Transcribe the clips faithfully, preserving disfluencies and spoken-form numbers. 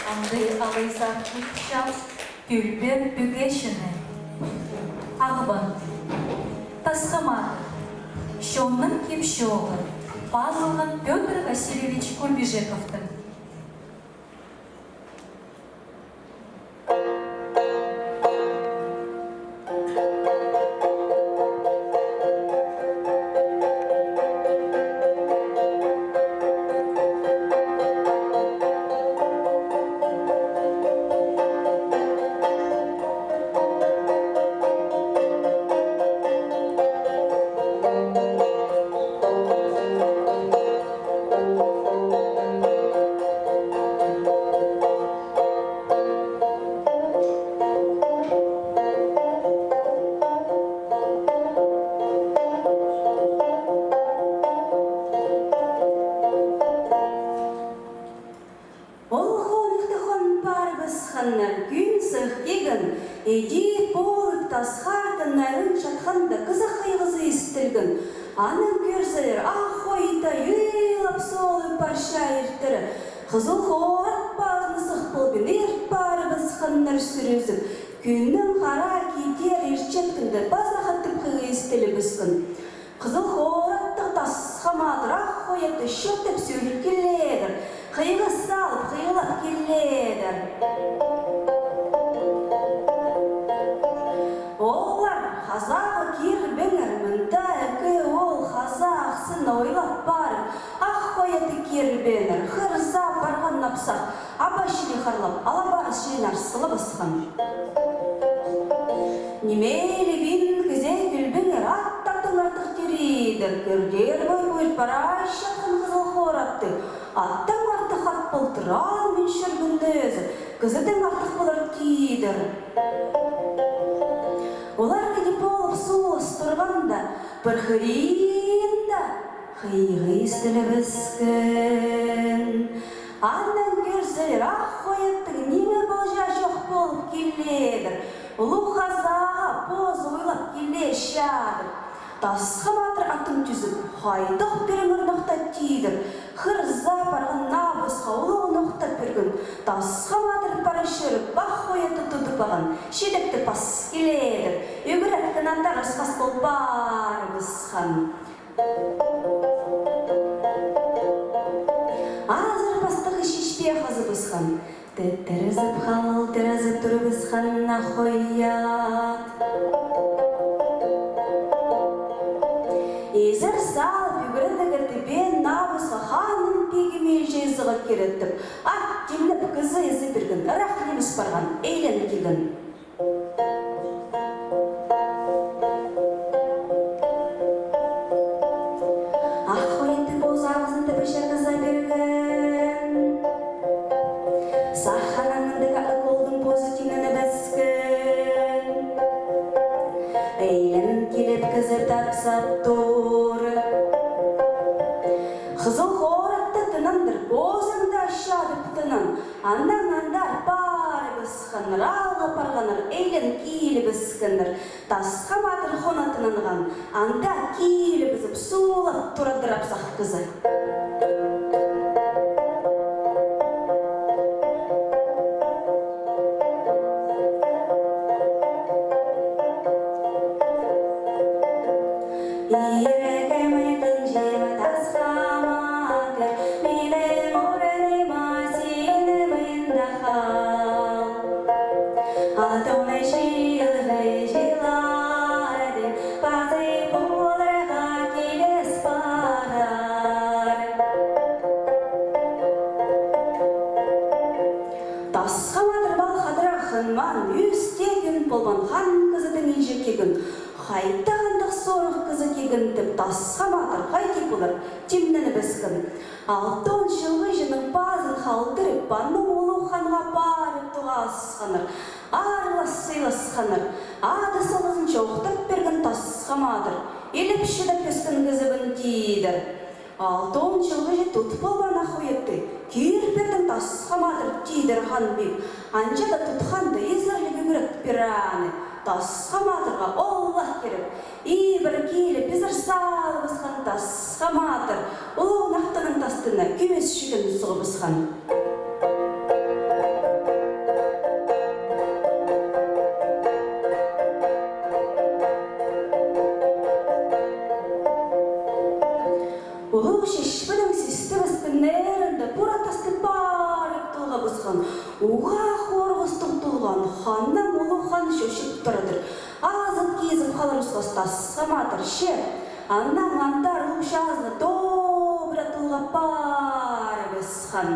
Андағ алай сағынчам тӧлбер пӱгечіні. Ағбан. Тасха Матыр. Чонның кип-чооғы. Пазылған Пётр Васильевич Курбижековтың. Ол хоныхта хон парыбысханнар, кӱн сых килген, иди полып тасхартын айланчатханда кізі хыйғызы истілген. Анаң кӧрзелер, ах ой тай ыйлап солып парча иртері. Хызыл хорат пазына сых полбин ирт парыбысханнар сӱрізіп. Кӱннің хара кидер иртчеткенде паза хатап хыйғы истілібіскен. Хызыл хораттығ Тасха Матыр ах ой атты чӧртіп сӱріп киледір, хыйғы салып, хыйлап киледір. Ооллар, хазааға кирбеңер, мында ікі оол хазаа ахсын ойлап парып, ах ой атты кирбееннер, хырза парған апсах, аба чіли харлап, алабаа чиин арсылыбысхан. Ниме илебин, кізее килбеңер, ат аттаң артых тиридір, кӧрдер пой пӱӱр парчатхан хызыл хоратты, аттаң артых ат полтыр, аны мин чӧргенде ӧзі кізідең артых полар тидір. Олар іди полып суулас турғанда, пір хыринда хыйғы истілібіскен. Анаң кӧрзелер, ах ой аттығ ниме полҷаң чох полып киледір. Улуғ хазааға позы ойлап киле чадыр. Тасха Матыр атын тӱзіп, хайдағ пиріңер нохта тидір. Хырза парған абысха улуғ нохта пирген. Тасха Матыр пара чӧріп, ах ой атты тудып алған. Чидекті пас киледір. Ӱгреткен аттар ас-пас пол парыбысхан. Азыр пастағы чечпе хазыбысхан. Тітірезіп, халтыразып турыбысхан ах ой ат. Изер салып, ӱгредіг тібен абысха ханның пигі милче ызыға киреттіп, ат тимнеп, кізі ізі пирген, ырах нимес парған, айлан килген. Ах ой атты позы алғызын тіпче хыза пирген. Сах ханның мындағ ат оолдың позы тимненібіскен. Айлан киліп кізі тапсап тур. Хызыл хоратты тынандыр, позың даа чадып тынан. Анаң андар парыбысханнар, алға парғаннар, айлан килібіскеннер. Тасха Матыр хонатынанған, анда килібізіп, суулап турадыр апсах кізі. Иркем, кінҷем Тасха Матыр, минің орныма син мында хал. Алтон чылғы чылларда пазы поларға киліс парар. Тасха Матыр пал хадыра хынмаан, ӱс тее кӱн полбаан хан кізідең илҷе килген. Хайдағ андағ сорығ кізі килген тіп, Тасха Матыр хайди полар, тимненібіскен. Алтон чылғычының пазын халдырып, паның улуғ ханға парып тоғасханнар, аралас сыйласханнар. Ады-солазын чоохтап пирген Тасха Матыр. Илеп-чыдап ӧскен кізібін тидір. Алтон чылғычы тут полбаан ах ой атты. Кир пирдің, Тасха Матыр, тидір хан пиг. Анҷа даа тутханда изерліг ӱгрет пирер аны. Тасха Матырға оллах кирек. Ибіре киліп, изер салыбысхан Тасха Матыр улуғ нохтаның тастына кӱмӱс чӱген суғыбысхан. Уғаа хорғыс тохталған, ханнаң улуғ хан чӧрче турадыр. Азып-кизіп халар осхас, Тасха Матыр: «Че, анаң андар уух-чазыны тобыра тылғап парыбысхан».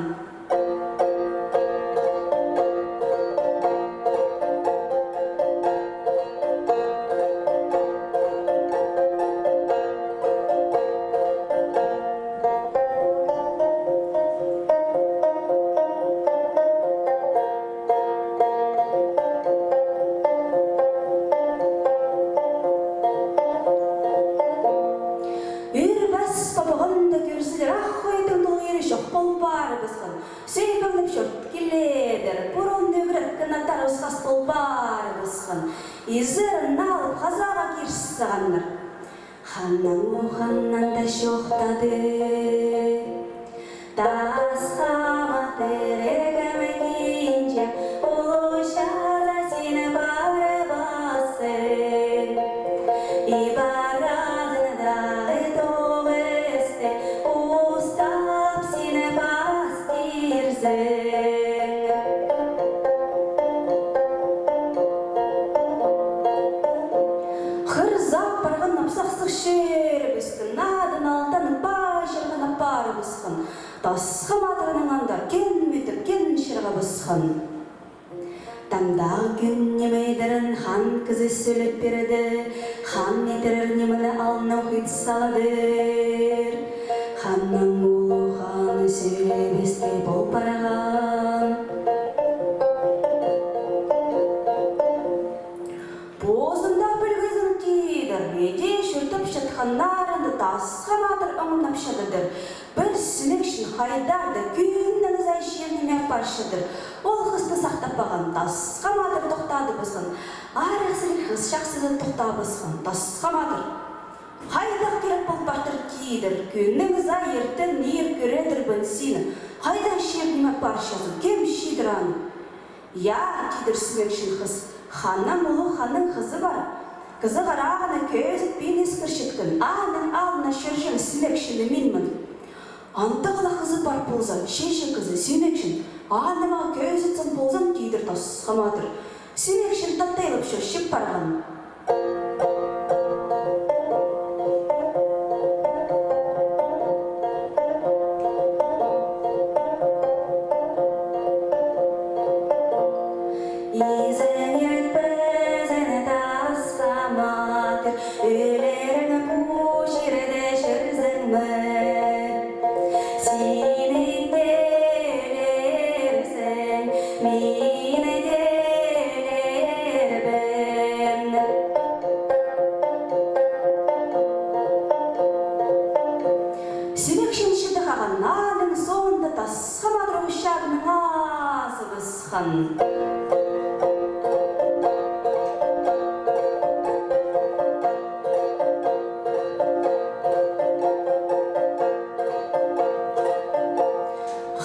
Ӧрбес пабағанда кӧрзелер, ах, хойдың тулғиры чох пол парыбысхан. Сӧйбеңнеп чорт киледір, пурун ӱгреткен аттар осхас пол парыбысхан. Изерін алып, хазаға кир сағаннар. Ханнаң улуғ хан анда чоохтады: «Тасха Матыр, ікімі кинҷе, улуғ-чазы сині парыбассың. Иб аразын дағы тоғ істі, устап сині пас кирзің». Хырзап парған апсахсых чӧрібіскен, адын алтанып, паҷырғанып парыбысхан. Тасха Матырның андар кем ӧтіп, кем чырғабысхан. Тамдағы кӱн ниме идерін хан кізі сӧлеп пирді. Хан идерін нимені алнына хыйт саладыр. Ханнаң улуғ хан сӧлебестей пол парған. Позында пілгезің, тидір, иди чуртап чатханнарында Тасха Матыр оңнап чададыр. Пір сӱмекчен хайдар-да кӱннің ызай чирнеме парчадыр. Ол хысты сахтап парған Тасха Матыр тохтадыбысхан. Арығ сірік хыс чахсы тохтабысхан. Тасха Матыр: «Хайдағ кирек пол партыр, тидір? Кӱннің ызай иртен ир кӧредірбін сині. Хайдағ чирнеме парчазың, кем чидір аны?» «Я, — тидір сӱмекчен хыс, — ханнаң улуғ ханның хызы пар. Кізі харағына кӧзітпин искірчеткен, аның алнына чӧрҷең сӱмекчені минмін». «Андағ ла хызы пар полза, чеҷе кізі, сӱмекчен, аны мағаа кӧзітсең полза», — тидір Тасха Матыр. Сӱмекчен таттайлап чӧрче парған. Изеннер пазына Тасха Матыр, ӧлерің пу чирде чӧрзең ме? Сині тӧлерзең, мині тӧлербін. Сӱмекчен чіті хаған, аның соонда Тасха Матыр ус-чазынаң азыбысхан.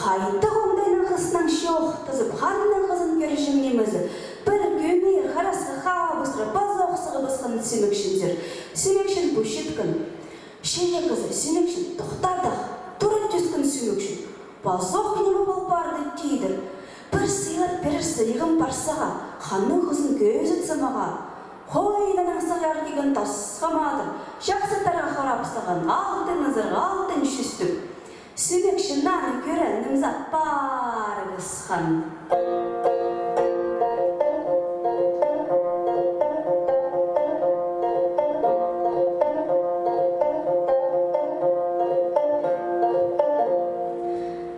Хайдағ оңдайнаң хыснаң чоохтазып, ханның хызын кӧрҷең нимезі, пір кӧмір харасха хабыстыра пазох сығыбысхан сӱмекчензер. Сӱмекчен пу читкен. Чеҷе кізі, сӱмекчен, тохтадах, тура тӱскен сӱмекчен. Пазох ниме пол парды, тидір. Пір сыйлап пирерзің, иғым, пар сағаа, ханның хызын кӧзітсе мағаа. Хойнының сығар киген Тасха Матыр чахсы тарға харап салған, алтын ызырға, алтын чӱстік. Сӱмекчен аны кӧрен, ымзап парыбысхан.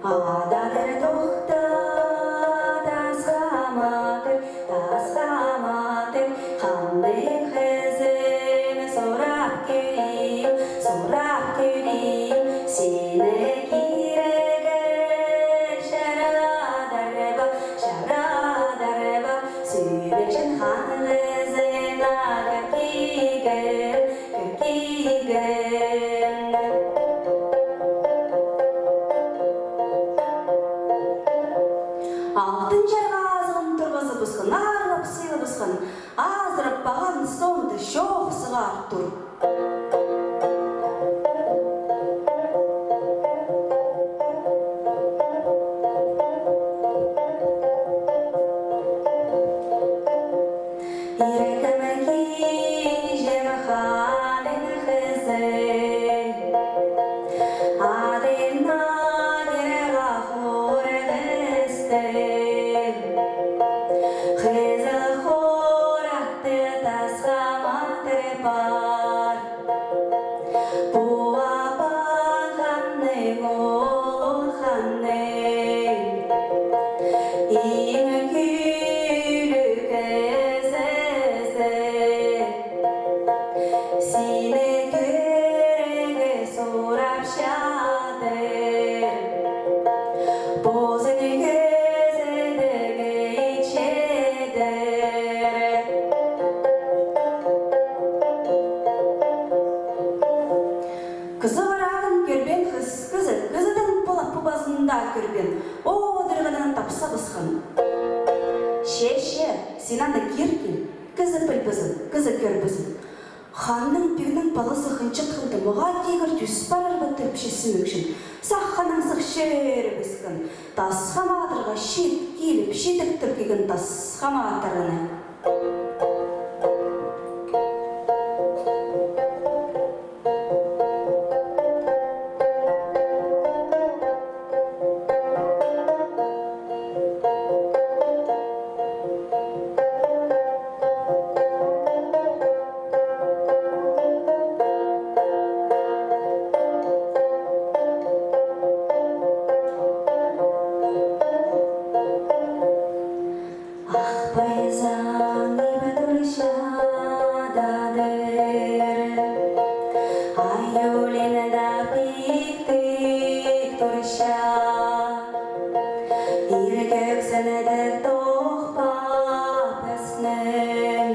Адалар, тохта, Тасха Матыр, Тасха Матыр, ханның хызын сурап кӧрим, сурап кӧрим, сині кирерге чарадар ба, чарадар ба? Сӱмекчен хан хызына кӧп киген, кӧп киген. Алтын чарға азығын турғызыбысхан, аарлап сыйлабысхан, азырап паған соонда чоох сығар тур. Че, че, син анда кир кил, кізі пілбезін, кізі кӧрбезін. Ханның-пигнің палазы хынчатханда, мағаа тигір тӱс парар ба тіпче Сӱмекчін. Сах ханнаң сых чӧрібіскен. Тасха Матырға чит киліп, читіктеп килген Тасха Матырны. Ах пазаң иб турчададыр, ай ӱлӱн даа пиктіг турча. Ир кӧк сыннығ тохпа піскен,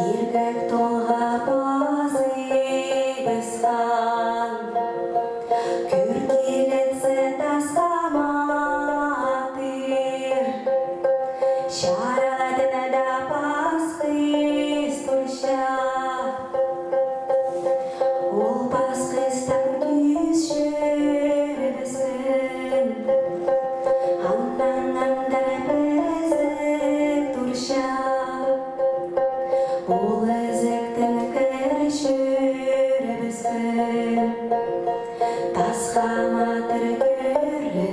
ир кӧк толға пазыбысхан. Кӧр килетсе Тасха Матыр, чаралатына даа пасхыс турча. Ол пасхыстаң тӱс чӧрібіскен, аннаң андар пір ізік турча. Ол ізіктең кір чӧрібіскен. Тасха Матыр кӧрінче.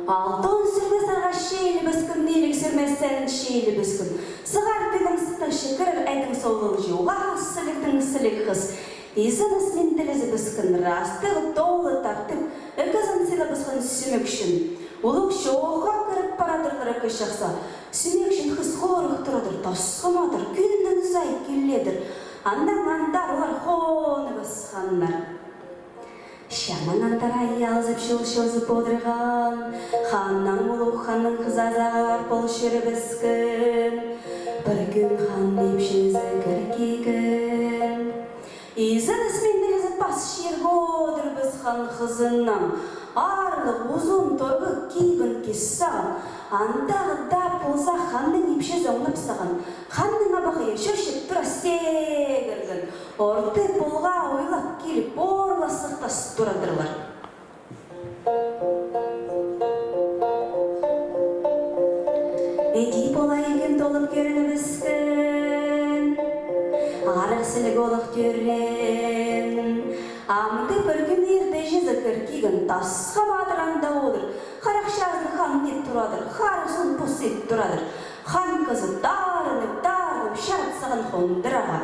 Алтон сӱрмес арға чилібіскен, иліг сӱрместең чилібіскен. Сығар пиктің сыттығ чіт, кірер айдың солылҷы, уғаа сілігдең сіліг хыс. Изеннес мин тілезібіскен, растығ толы тартып, ікізін сыйлабысхан Сӱмекчін. Улуғ чоохха кіріп парадырлар ікі чахсы. Сӱмекчін хыс хорых турадыр, Тасха Матыр кӱннің сай киледір. Аннаң андар олар хоныбысханнар. Че аннаң андар ай алызып, чыл чозып одырған. Ханнаң улуғ ханның хызы азар пол чӧрібіскен. Пір кӱн хан ипчізі кір килген. Изеннес мин тілезіп, пас чирге одырыбысхан хызынаң. Аарлығ узун торғы кибін кис салған. Андағы даа полза ханның ипчізі оңнап салған. Ханның абахайы чӧрче тура сегірген. Орты полға ойлап киліп, орла сыхтас турадырлар. Іди пол ай кӱн толып кӧрінібіскен, арығ сіліг олах тӧреен. Амды пір кӱн ирде чізе кір килген, Тасха Матыр анда одыр. Харах чазын хан ит турадыр, харах суун пос ит турадыр. Хан кізі тарынып, тарынып, чарат салған хондырарға.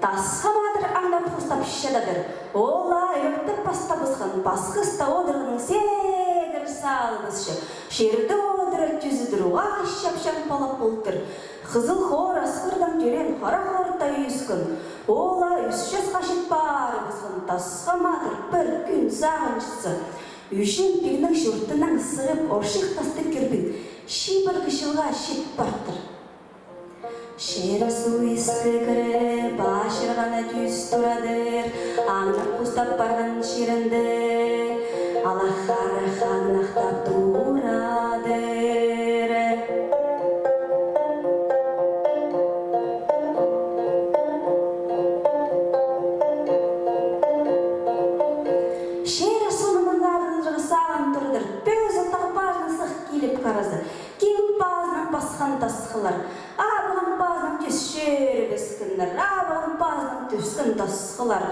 Тасха Матыр аңнап хостап чададыр. Ол ла ӧктеп пастабысхан, пасхыста одырғаның сегір салыбысча. Чирде одыра тӱзідір, уғаа чапчаң палап полтыр. Хызыл хор асхырдаң тӧреен, харах орта ӧскен. Ол ла ӱс часха чит парыбысхан. Тасха Матыр пір кӱн сағынчатса, ӱҷең пигнің чуртынаң сығып, орчых тастығ кӧрбин, чибіргі чылға чит партыр. Чир-су искіріп, ачырғаны тӱс турадыр, аңнап хостап парған чирінде алахар ханнахтап турадыр. Чир-суның аңнарын сағын турадыр, пӧзі тағ пазынаң сых киліп харазы. Киң пазынаң пасхан тасхылар, абағаң пазынаң тӱс чӧрібіскеннер, абағаң пазынаң тӱскен тасхылар.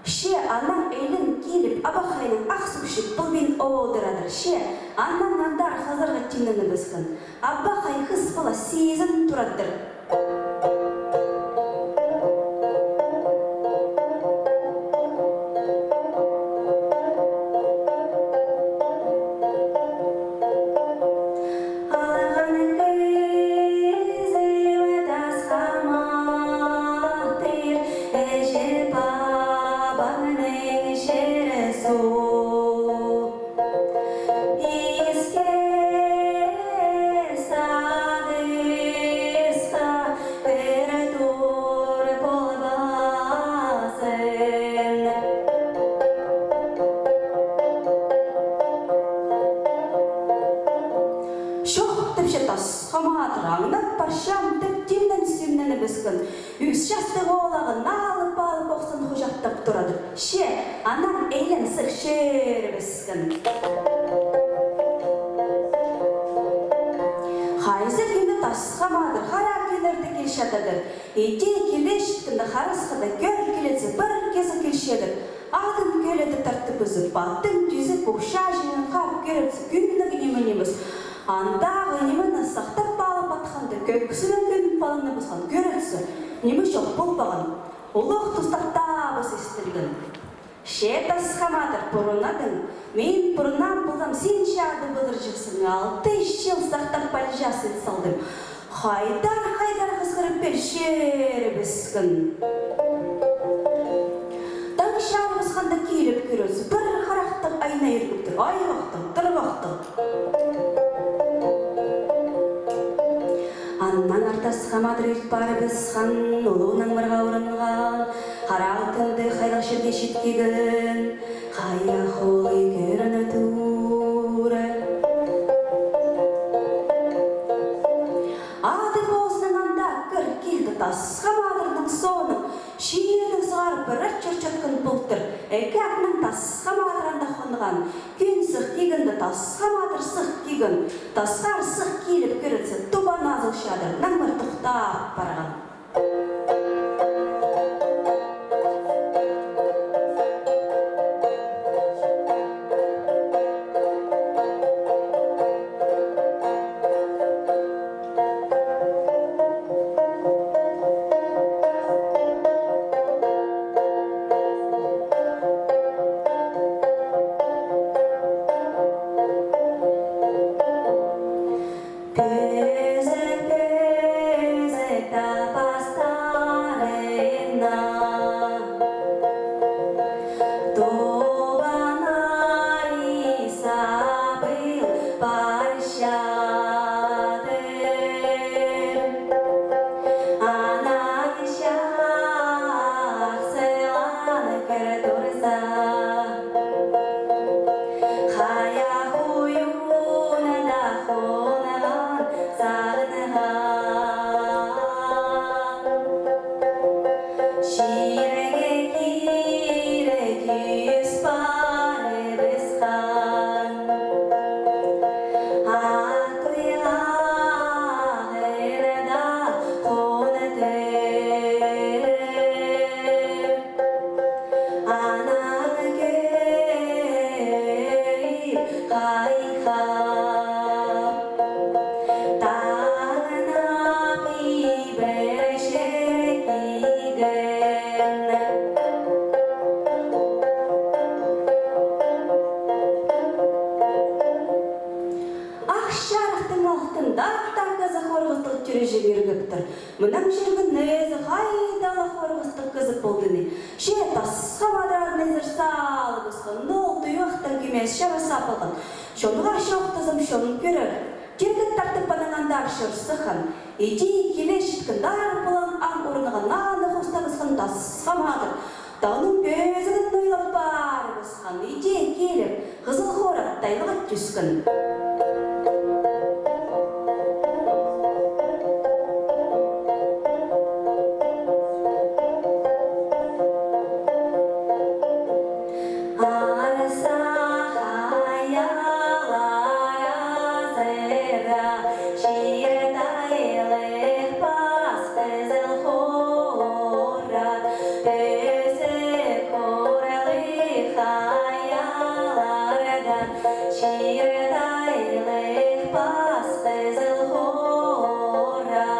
Че анаң ӧлең киліп, абахайның ах сӱкчі пылбин одырадыр. Че анаң андар хызарға тимненібіскен. Абахай хыс пала сизін турадыр. Алған кізі Тасха Матыр, іҷе-пабаңның чир-су Тасха Матыр, аңнап парчам тіп, тимнен-симненібіскен. Ӱс частығ оолағын алып-алып, охсан хуҷахтап турадыр. Че, анаң айлан сых чӧрібіскен. Хайзы кӱні Тасха Матыр хараа кӧнерде килче чададыр. Иди килчеткенде, харасхыда кӧр килзе, пір кізі килчедір. Адын кӧледе тартып ӱзіп, аттың тӱзі пухча чиңін хаап кӧрібіссе, кӱнніг ниме нимес. Андағы нимені сахтап алып атханда, кӧксінең кӧніп алыныбысхан, кӧрібіссе, ниме чох полбаған. Улуғ тустар табыс истілген. Че, Тасха Матыр, пурунадың. Мин пуруннаан ползам, син чаада пызырҷыхсың, алты чыл сахтап, палҷа сыйт салдым. Хайдар-хайдар хысхырып пирчебіскен. Таң чарыбысханда киліп кӧрібіссе, пір харахтығ айна иргіп тур, айғахтығ, тырғахтығ. Аннаңар Тасха Матыр ирт парыбысхан, улуғ наңмарға урунған, хараа алтында хайдағ чирге чит килген, хая холай кӧріне тура. Ады позының анда кір килді, Тасха Матырның соонаң чиирді сығарып, пір ат чӧрчеткен полтыр. Ікі атнаң Тасха Матыр анда хонған. Кӱн сых килгенде, Тасха Матыр сых килген. Тасхар сых киліп кӧрібіссе, тубан азыл чадыр, наңмар тохтап парған. Пӧзік-пӧзік тапастарына тубан ай сабыл парчадыр. Анаң чахсыланып кӧр турза, хая хуюнда хонған сағынған чирге кире кӱс парыбысхан. Ат туйғағына да хонтыр. Анаң кӧріп хайхап, таңнап ибірче килген. Ах чарыхтың алтында аттаң кізі хорғыстығ тӱрҷең иргіптір. Мынаң чӧрген ээзі хайдағ ла хорғыстығ кізі полды ни. Че, Тасха Матыр адын ізер салыбысхан, ол туйғахтаң кӧмес чарас апылған. Чонға чоохтазам, чон кӧрер. Тирге тартып, анаң андар чӧр сыххан. Иди киле читкенде, аар пулаң аң орныға наны хостабысхан Тасха Матыр. Тағның пӧзігін ойлап парыбысхан. Иди киліп, Хызыл Хорат тайлығ тӱскен. Арса хаялар азыра, чир тайлығ пас Хызыл Хорат, пӧзік хорлығ хаяларда, чир тайлығ пас Хызыл Хорат.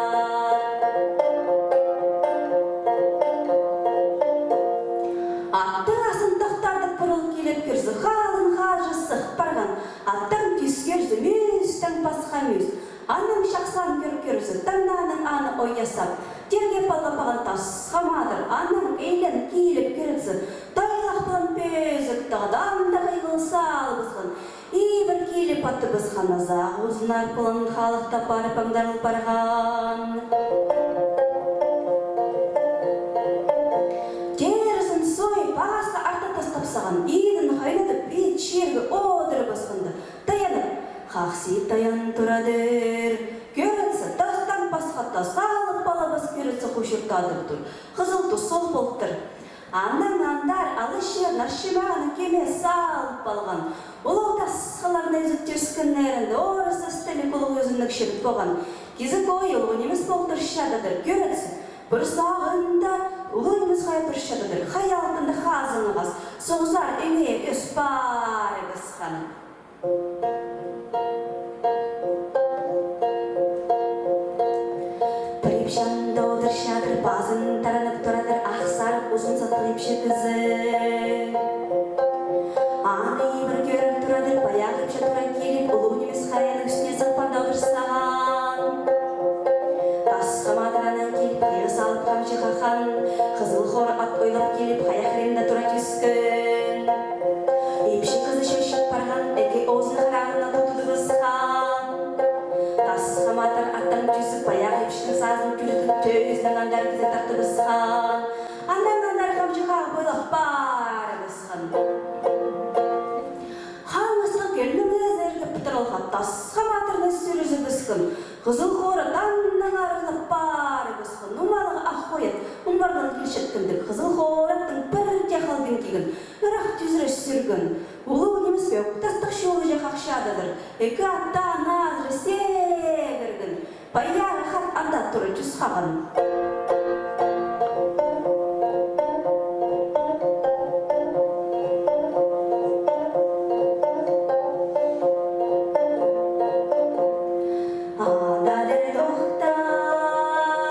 Аттың азын тохтадып, пурул киліп кӧрзе, халын хаҷы сых парған. Аттаң тӱс кӧрзе, мӱӱстең пасха мӱӱс. Анаң чахсылан кӧр кӧрзе, таңнаң аны ой ясап, тирге палғап алған Тасха Матыр. Анаң айлан киліп кӧрзе, тайлах пылан пӧзік тағда анда хыйғыл салыбысхан. Ибір киліп аттыбысхан, азағы узунар пылан халыхтап парып аңдарыл парған. Терізін сойып, ағасха арта тастап салған, идін хайнадып, ит чирге одырыбысханда, таянып, хахси таян турадыр. Кӧр Салып алыбыс, кӧрчезің, хучуртадып тур. Хызыл тус ол полтыр. Анаң андар алыс чирдең арча мағаа кӧме салып алған. Улуғ тасхылларны ӱзіп тӧскеннерінде орыс істіліг улуғ ӱзінніг чібіт полған. Кізі кӧй улуғ нимес полтыр чададыр, кӧрчезің. Пір сағында улуғ нимес хай тур чададыр. Хай алтында хазыңығас. Соғзар ӧңее ӧс парыбысхан. Пір ипчі анда одырчадыр, пазын таранып турадыр ах сарығ узун сатлығ ипчі кізі. Аны ибіре кӧріп турадыр, паяғы ипчі тура киліп, улуғ нимес хайаның ӱстӱне сыхпанда одыр салған. Тасха Матыр анаң киліп, хыйғы салып хамҷы хаххан, хызыл хор ат ойлап киліп, хая хыринда тура тӱскен. Ипчі кізі чӧрчіп парған, ікі оозын харағына тудыбысхан. Тасха Матыр аттаң тӱзіп, паяғы ипчінің сазын кӱртіп, тӧзінең андар кізі тартыбысхан. Анаң андар хамҷы хағып ойлап парыбысхан. Хаңыстығ кӧлнің ізі іргеп пітір алған, Тасха Матырны сӱрізібіскен. Хызыл хор ат аннаң арығлап парыбысхан. Нумалығ ах хой ат омбардаң килчеткенде, хызыл хор аттың пір дее халбин киген, ырах тӱзіре сӱрген. Улуғ нимес пӧк тастығ чолҷах ах чададыр. Ікі аттаң азыра сегірген. Паяғы хат анда тура тӱс хаған. Ада дір тохта,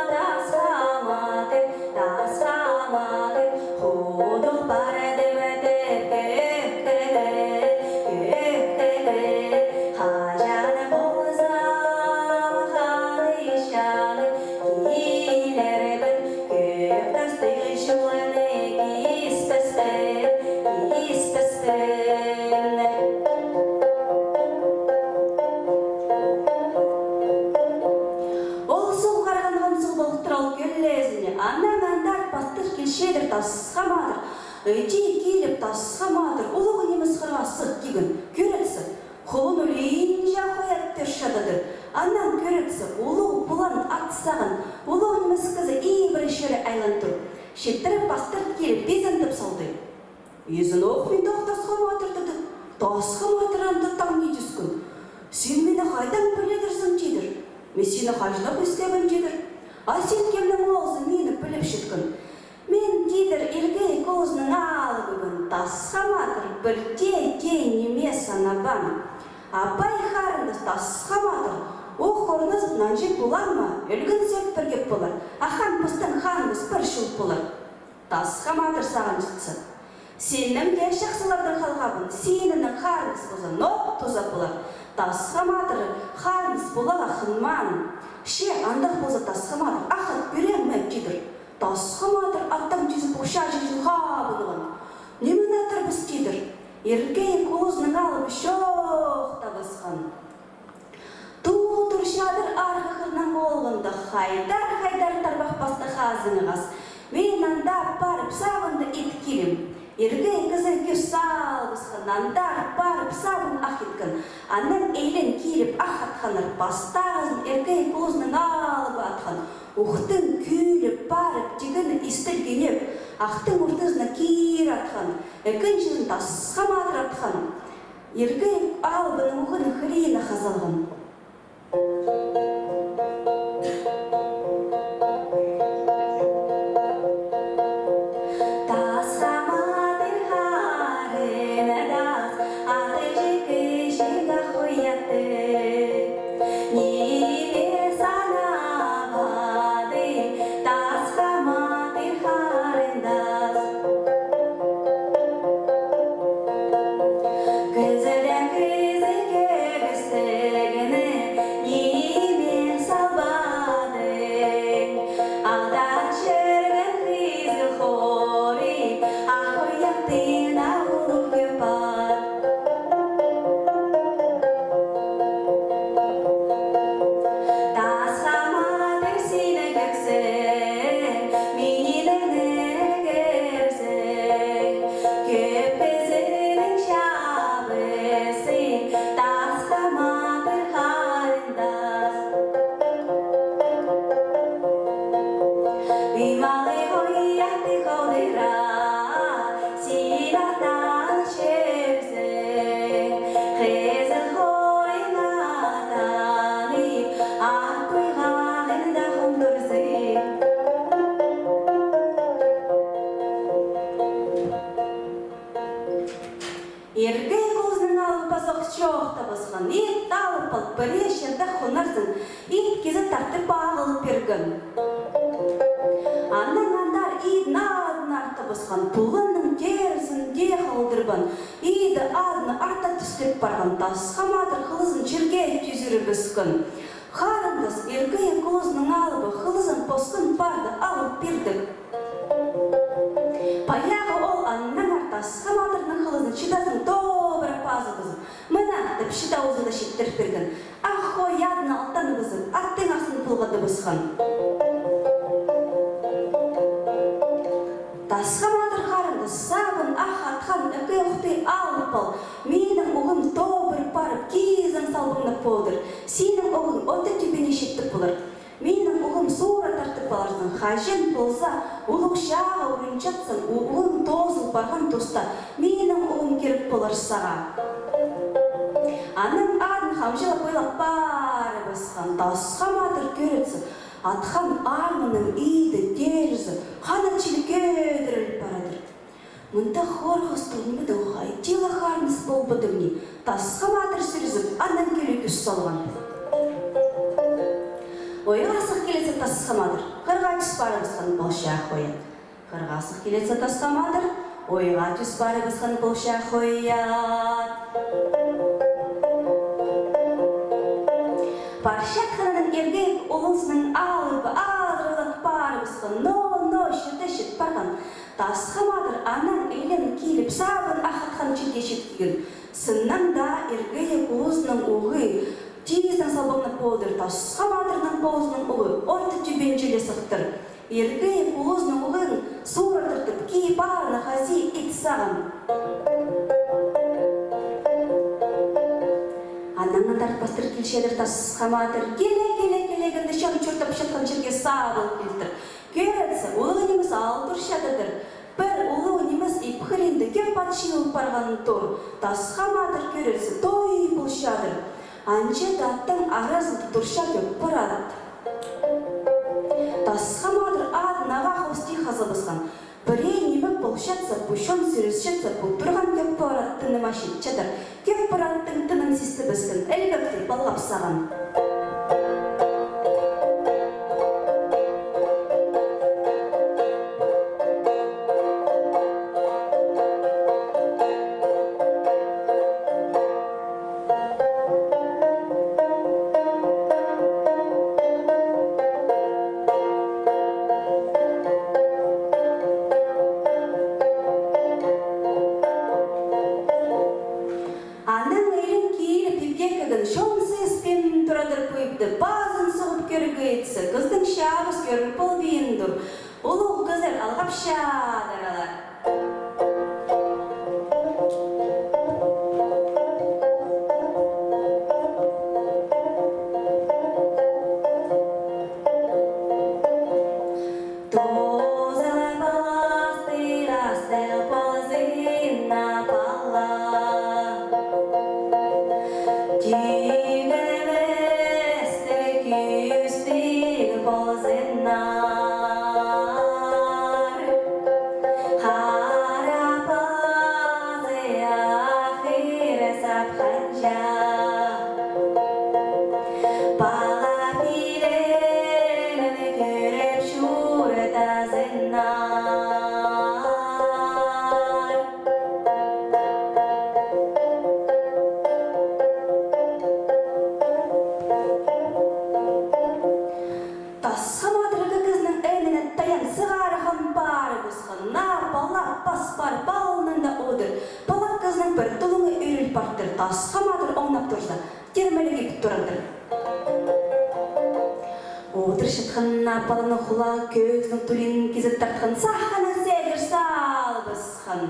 Тасха Матыр, Тасха Матыр, худыл пар дім тіп кӧкке, кӧкке. Хаҷан полза, ханы чаны килербін, кӧк тастығ чолны киспеспін, киспеспін. Ол суғ харғанған суғ полтыр ол кӧл ізіне. Анаң андар пастыр килчедір Тасха Матыр. Іди киліп, Тасха Матыр улуғ нимес хырға сығ киген. Кӧрчезің, хулун ӱлӱнҷе хой ат тӧр чададыр. Анаң кӧрчезің, улуғ пулан ат сағын улуғ нимес кізі ибіре чӧре айлан тур. Читіре пастыр киліп, пизін тіп салды. Изеннең ох мин тох Тасха Матыр, тіді. Тасха Матыр анда таң ни тӱскен. Син мині хайдаң піледірзің, тидір. Мин сині хаҷаннох истебін, тидір. А син кемнің оолзың, мині піліп читкен? Мин, тидір, Иргей козының алыбыбын. Тасха Матыр пір дее тиң ниме санабаан. Апай харындас Тасха Матыр ох орназып нанҷы полар ма, ӧлген сӧк пірге полар, а хан пістің ханыбыс пір чыл полар. Тасха Матыр сағынчатса: синнең дее чахсылардаң халғабын, синінең харындас полза, ноо туза полар. Тасха Матыр харындас поларға хынмаан. Че, андағ полза, Тасха Матыр, ах ат пирем ме, тидір. Тасха Матыр аттаң тӱзіп, ох чааҷы чіли хабынған. Ниме атарбыс, тидір. Иргей козының алыбы чоохтабысхан. Тудырчадыр арғы хырнаң олғында: хайдар, хайдар, тарбах пастығ хазыңығас. Мин анда парып, сабынды ит килем. Иргей кізі кӧс салыбысхан, анда парып, сабын ах иткен. Анаң айлан киліп, ах атханнар. Пастағызын Иргей козының алыбы атхан. Ухтың кӱліп парып, тигені истілгенеп, ахтың ортызына кир атхан. Ікінҷізін Тасха Матыр атхан. Иргей алыбының уғын хыринах азалған. Тасха Матыр харындас, аты чикі чиң ах хой атты. Ниме санабады Тасха Матыр харындас. Кізідең кізі кӧбістігіне ниме салбадың? Алдан чӧрген хызыл хоры ах хой аттың на улуғ кӧп пар. Тасха Матыр, син кӧксің, минің ігерзің, кӧп кізінің чабысың, чоохтабысхан. Ит алып ал, пірее чирде хонарзың, ит кізі тартып ағыл пирген. Анаң андар идін адын артыбысхан, пуланның теерізін дее халдырбаан, иді адыны арта тӱскеп парған. Тасха Матыр хылызын чирге тӱзірібіскен. Харындас Иргее Кулузының алыбы хылызын посхан парды алып пирдік. Паяғы ол аннаңар Тасха Матырның хылызын чыдазың тобыра пазыбызып, мына тіп чыда узында читтіріп пирген. Ах хой адын алтаныбызып, аттың ахсын пулғадыбысхан. Тасха Матыр харындас, сабын ах атхан ікі охты алып ал. Минің уғым тобыр парып, кизең салбаңнап полдыр. Синің уғың оты тӱбіне читтіп полар. Минің уғым суура тартып аларзың, хаҷан полза, улуғ чааға урунчатсаң, уғың тоозыл парған туста, минің уғым кирек полар сағаа. Анаң адын хамҷылап ойлап парыбысхан. Тасха Матыр кӧрерзе, атхан аңының иді, теерізі ханат чіли кӧдіріл парадыр. Мында хорғыстығ нимедең хайди ла харыныс полбадым ни? Тасха Матыр сӱрізіп, анаң кӧлее кӱс салған. Ойға сых килзе Тасха Матыр, хырға тӱс парыбысхан полча хой ат. Хырға сых килзе Тасха Матыр, ойға тӱс парыбысхан полча хой ат. Парчатханнаң Иргее Кулузының алыбы азыралып парыбысхан, но, но, чирде чит парған. Тасха Матыр анаң илен киліп, сабын ах атхан чирге чит килген. Сыннаң даа Иргее Кулузының уғы тизең салбаңнап полдыр. Тасха Матырның позының уғы оты тӱбенҷі ле сыхтыр. Иргее Кулузының уғын суура тартып, кип-арығына хазии ит саған. Анаң андар пастыр килчедір Тасха Матыр. Киле, киле, килегенде чон чуртапчатхан чирге сабыл килтір. Кӧрерзе, улуғ нимес аал турчададыр. Пір улуғ нимес ипхілінде кӧп ат чыыл парған тур. Тасха Матыр кӧрерзе, той полчадыр. Анҷа даа аттың аразында турча кӧк пар ат. Тасха Матыр адын ағаа хости хазабысхан. Пірее ниме полчатса, пу чон сӱрісчетсе, пу турған кӧк пар атты ниме читчедір. Кӧк пар аттың тынын систібіскен, ілбектей палғап саған. Анаң илен киліп, ибге кірген, чон сыыспин турадыр пу ибде, пазын суғып кӧрерге итсе, кіздің чабыс кӧрін полбин тур. Улуғ кізілер алғапчадырлар. Тооза паластығ, астығ ползын на пала. Тӱгебестіг, кӱстіг ползыннар. Хара пазы ахыр сапханҷа, пала пилерін кӧріп чуртазыннар. Тасха Матыр ікі кізінің ініне таян сығархан парыбысхан, наа пала пас парып алнында одыр. Пала кізінің пір тулуңы ӧріл партыр. Тасха Матыр оңнап турза, тирмеліг иб турадыр. Одырчатхан наа паланың хулағы кӧзінің тӱлӱн кизеп тартхан, саханаң сегір салыбысхан.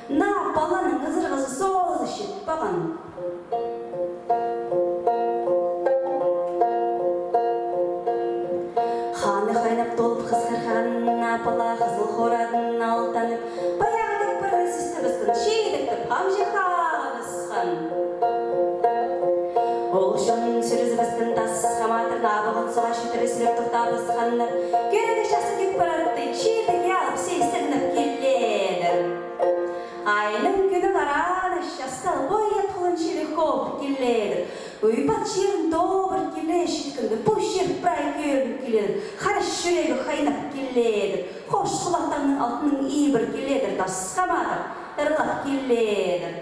Наа паланың ызырғазы соозы чит парған. Ханы хайнап толып хысхырхан наа пала хызыл хорадын алтанып, паяғы кӧк пар атын систібіскен, чидіктеп, хамҷы хағыбысхан. Ол чон сӱрізібіскен Тасха Матырны абағын суға читіре сӱреп тохтабысханнар. Кӧрерге чахсы кӧк пар атты чидіге алып, сеестеніп киледір. Айның кӱннің араны частал, пу ат хулун чіли хо тоғып киледір. Уйбат чирін тобыр киле читкенде, пу чир прай кӧрін киледір. Харас чӱрегі хайнап киледір. Хош хулах таңның алтынаң ибір киледір, Тасха Матыр ырлап киледір.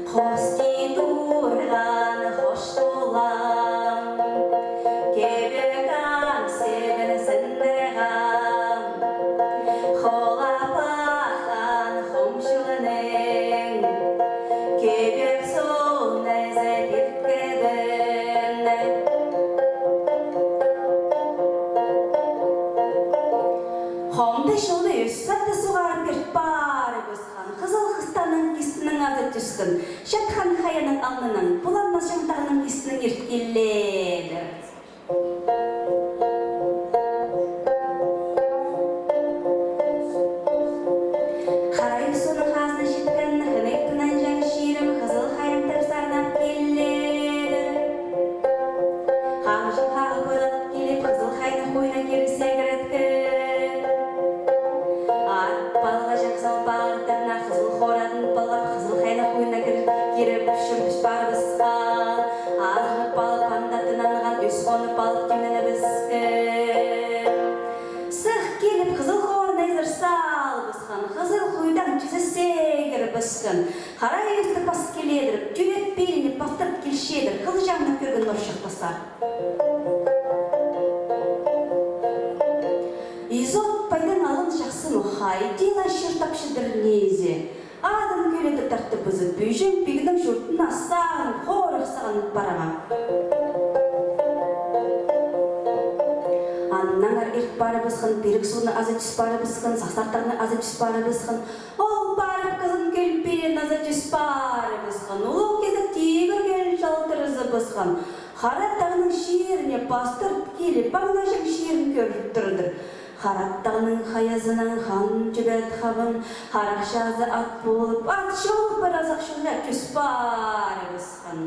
Хости турған хош хулаң, кӧбек аң сӧбін сындырған, холап аххан хомчулының кӧбек суун ізі пирткебін. Хомды чолды ӧс сатты суғарып ирт парыбысхан. Хызыл хыстанның кистінең азы тӱскен, чатхан хайаның алнынан пулан Назаң тағның кистінең ирт киледір. Харай суғның хазына читкен, хынығ тынанҷаң чирім Хызыл Хайым тіп сарнап киледір. Хамҷы хағыл пылап киліп, Хызыл Хайны хойнына кире сегіреткен. Ат палғаҷаң салбағыр тырнах Хызыл Хорадын палғап, Хызыл Хайны хойнына кир-, киріп, чӧртіс парыбысхан. Азынып алып, анда тынанған, ӧс хонып алып, тимненібіскен. Сых киліп, Хызыл Хорына изер салыбысхан, Хызыл Хойдаң тӱзе сегірібіскен. Харай ӧсті пас киледір, тӧрет пилні пастап килчедір, хылҷаңны кӧрген орчах тасар. Изот пайдаң алын чахсы ма, хайди ла чир тапчадыр низе. Адын кӧледе тартыбызып, Ӱҷең пигнің чуртына сағын, хорых сағын парарға. Аннаңар ирт парыбысхан, Пирік суғны аза тӱс парыбысхан, Сахсартағны аза тӱс парыбысхан, Ол парып кізін кӧл пирен аза тӱс парыбысхан, улуғ кизек тигір кӧл чалтырызыбысхан. Хара тағның чиріне пастырып киліп, Паңнаҷаң чирін кӧріп турадыр. Хара тағның хайазынаң хан тӧбет хабын, харах чазы ат полып, ат чол пір азах чолҷа тӱс парыбысхан.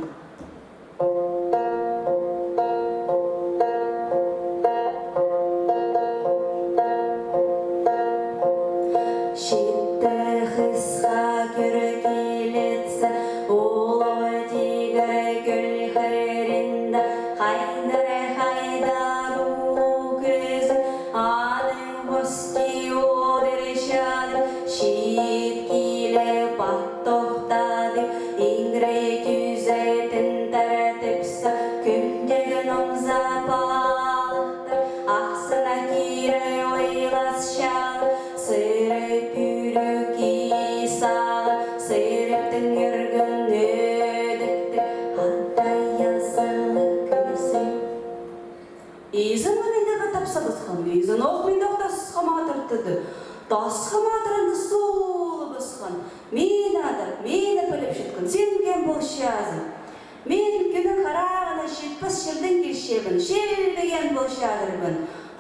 Читі хысха кӧр килетсе, улуғ тигір кӧл хыринда хайдар-хайдар улуғ кізі аның хости одырчадыр. Чит киліп, ат тохтадып, иңрей тӱзетін тартыпса, кӱндегі номза палыхтар ахсына кире ойласчалар. Сыры пӱрӱк ис ағын сырыптың ӧрген ӧдіктіг, адай азылығ кӧзі. Изен мин дее тапсабысхан, изен ох мин дее Тасха Матыр тіді. Тасха Матыр анда сулыбысхан. Мині адап, мині піліп читкен, син кем полчазың? Мин кӱннің харағына читпес чирдең килчебін, чилбіген полчадырбын.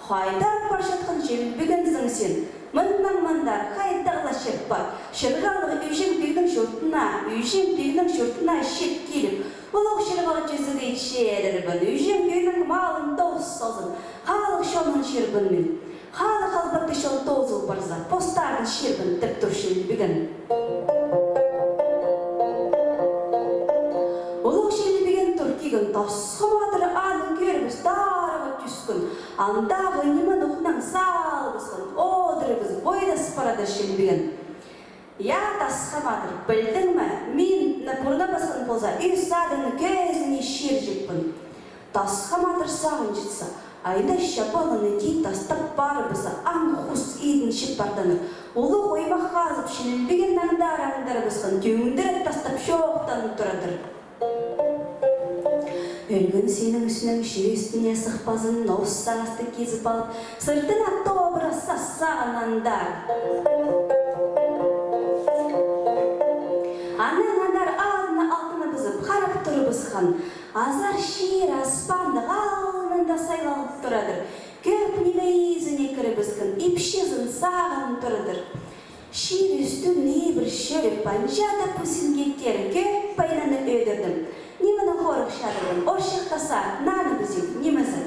Хайдар парчатхан чилбігензің син? Мыннаң мындар хайдағ ла чир пар. Чырғалығ Ӱҷең пигнің чуртына, Ӱҷең пигнің чуртына чит киліп, улуғ чырғалығ тӱзіге читчедірбін. Ӱҷең пигнің малын тоос салзын, халых чонын чирбін мин. Халых албатты чон тоозыл парза, постарын чирбін тіп тур чилбіген. Улуғ чилбіген тур киген, Тасха Матыр аны кӧрібіс, тарығ тӱскен. Андағы ниме нохнаң салыбысхан, одырыбыс, ойдас парады чилбіген. Я, Тасха Матыр, пілдің ме, мин на пурнабысхан полза, ӧс адыңны кӧзіне чирҷікпін. Тасха Матыр сағынчатса, айна чапалыны тиит тастап парыбысса, аң хус идін чіп парданыр. Улуғ оймах хазып, чилбіген аңдар аңдарыбысхан, тӧңдіріп тастап чоохтанып турадыр. Ӧлген синің ӱстӱнең чир ӱстӱне сыхпазын, ноос сағасты кизіп алып, сыртына тобыра сас сағынандар. Анаң андар алнына алтаныбызып, харап турыбысхан. Азар чир аспандығ алнында сайлалып турадыр. Кӧп ниме изіне кірібіскен, ипчізін сағын турадыр. Чир ӱстӱн ибір чӧріп, анҷа даа пу синге тер кӧп айнаны ӧдірдім. Нименең хорыхчадырбын, орчах тасар, наны пізең, нимезі?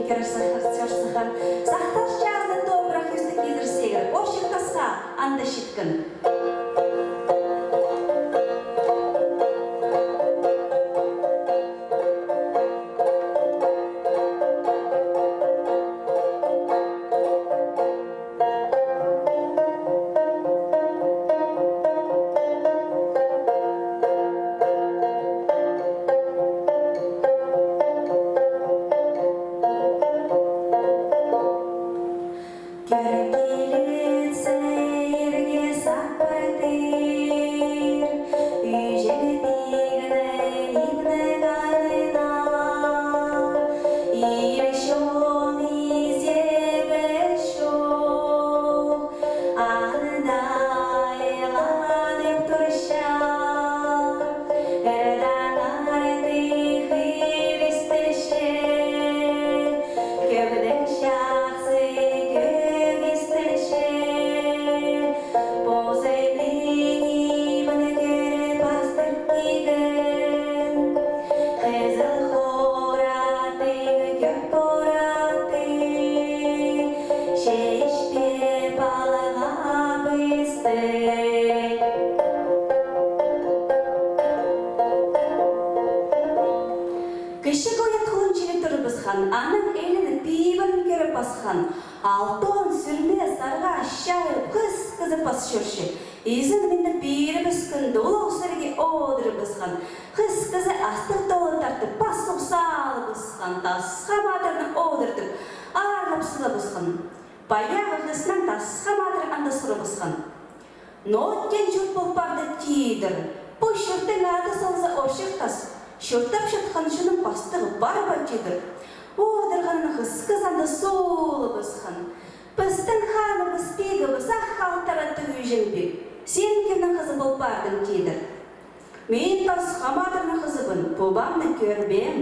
Кирер сахар сӧр сыхан, сахтар чазы топырах ӱстӱ кизір сегір, орчык тасха анда читкен. Кӧріп килетсе, ирге саппартыр, ӱҷең тигнің ибнің анына, иб чон изебі чох, анда айланып турча. Ырдаң артых ир истілче, кӧбдең чахсы кӧк истілче. Позының ибін кӧріп астығ киген, хызыл хораты кӧк пораты, чечпе палаға пысты. Кічіг оят хулун чили турыбысхан, анаң айланып пибін кӧріп пасхан. Алтон сӱрме сарға чайылып, хыс кізі пас чӧрче. Изен-минді пирібіскенде, улуғ сірерге одырыбысхан. Хыс кізі астығ толы тартып, пас суғ салыбысхан. Тасха Матырны одыртып, аарлап салыбысхан. Паяғы хыснаң Тасха Матыр анда сурыбысхан. Ноо тиң чурт пол парды, тидір. Пу чурттың ады салза Орчык Тас. Чуртап чатхан чонның пастығы пар ба, тидір. Одырғанын хыс кізі анда сурыбысхан. Пістің ханыбыс, пигібіс ах халтыра тӱгӱ Ӱҷең пиг. Син кемнің хызы пол пардың, тидір. Мин Тасха Матырның хызыбын, пу пабамны кӧрбеем.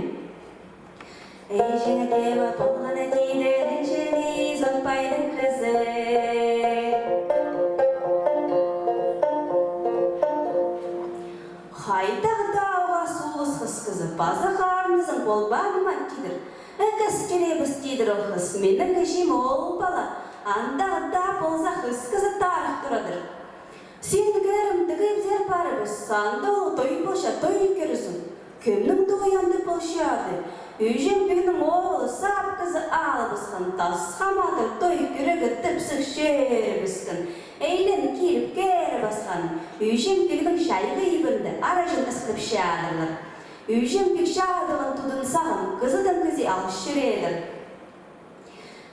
Ей, Ӱҷең пиг полғаны, тидір, Ӱҷең пиг Изот пайның хызы. Хайдағ даа уғаа сулыс хыс кізі, паза харындазың пол паан ма, тидір. Ікіс килебіс, тидір ол хыс. Минің кічіме ол пала, андағ даа полза, хыс кізі тарых турадыр. Син кӧрім тігібізер парыбыс, санда ол той полча, той кӧрізің. Кемнің тойы анда полчады? Ӱҷең пигнің оолы сап кізі алыбысхан, Тасха Матыр той кӧрерге тіпсек чӧрібіскен. Айлан киліп кӧріп пасхан, Ӱҷең пигнің чайғы ибінде араҷан ысхынып чадырлар. Ӱҷең пиг чадылған тудын сағын кізідең кізее ал чӧредір.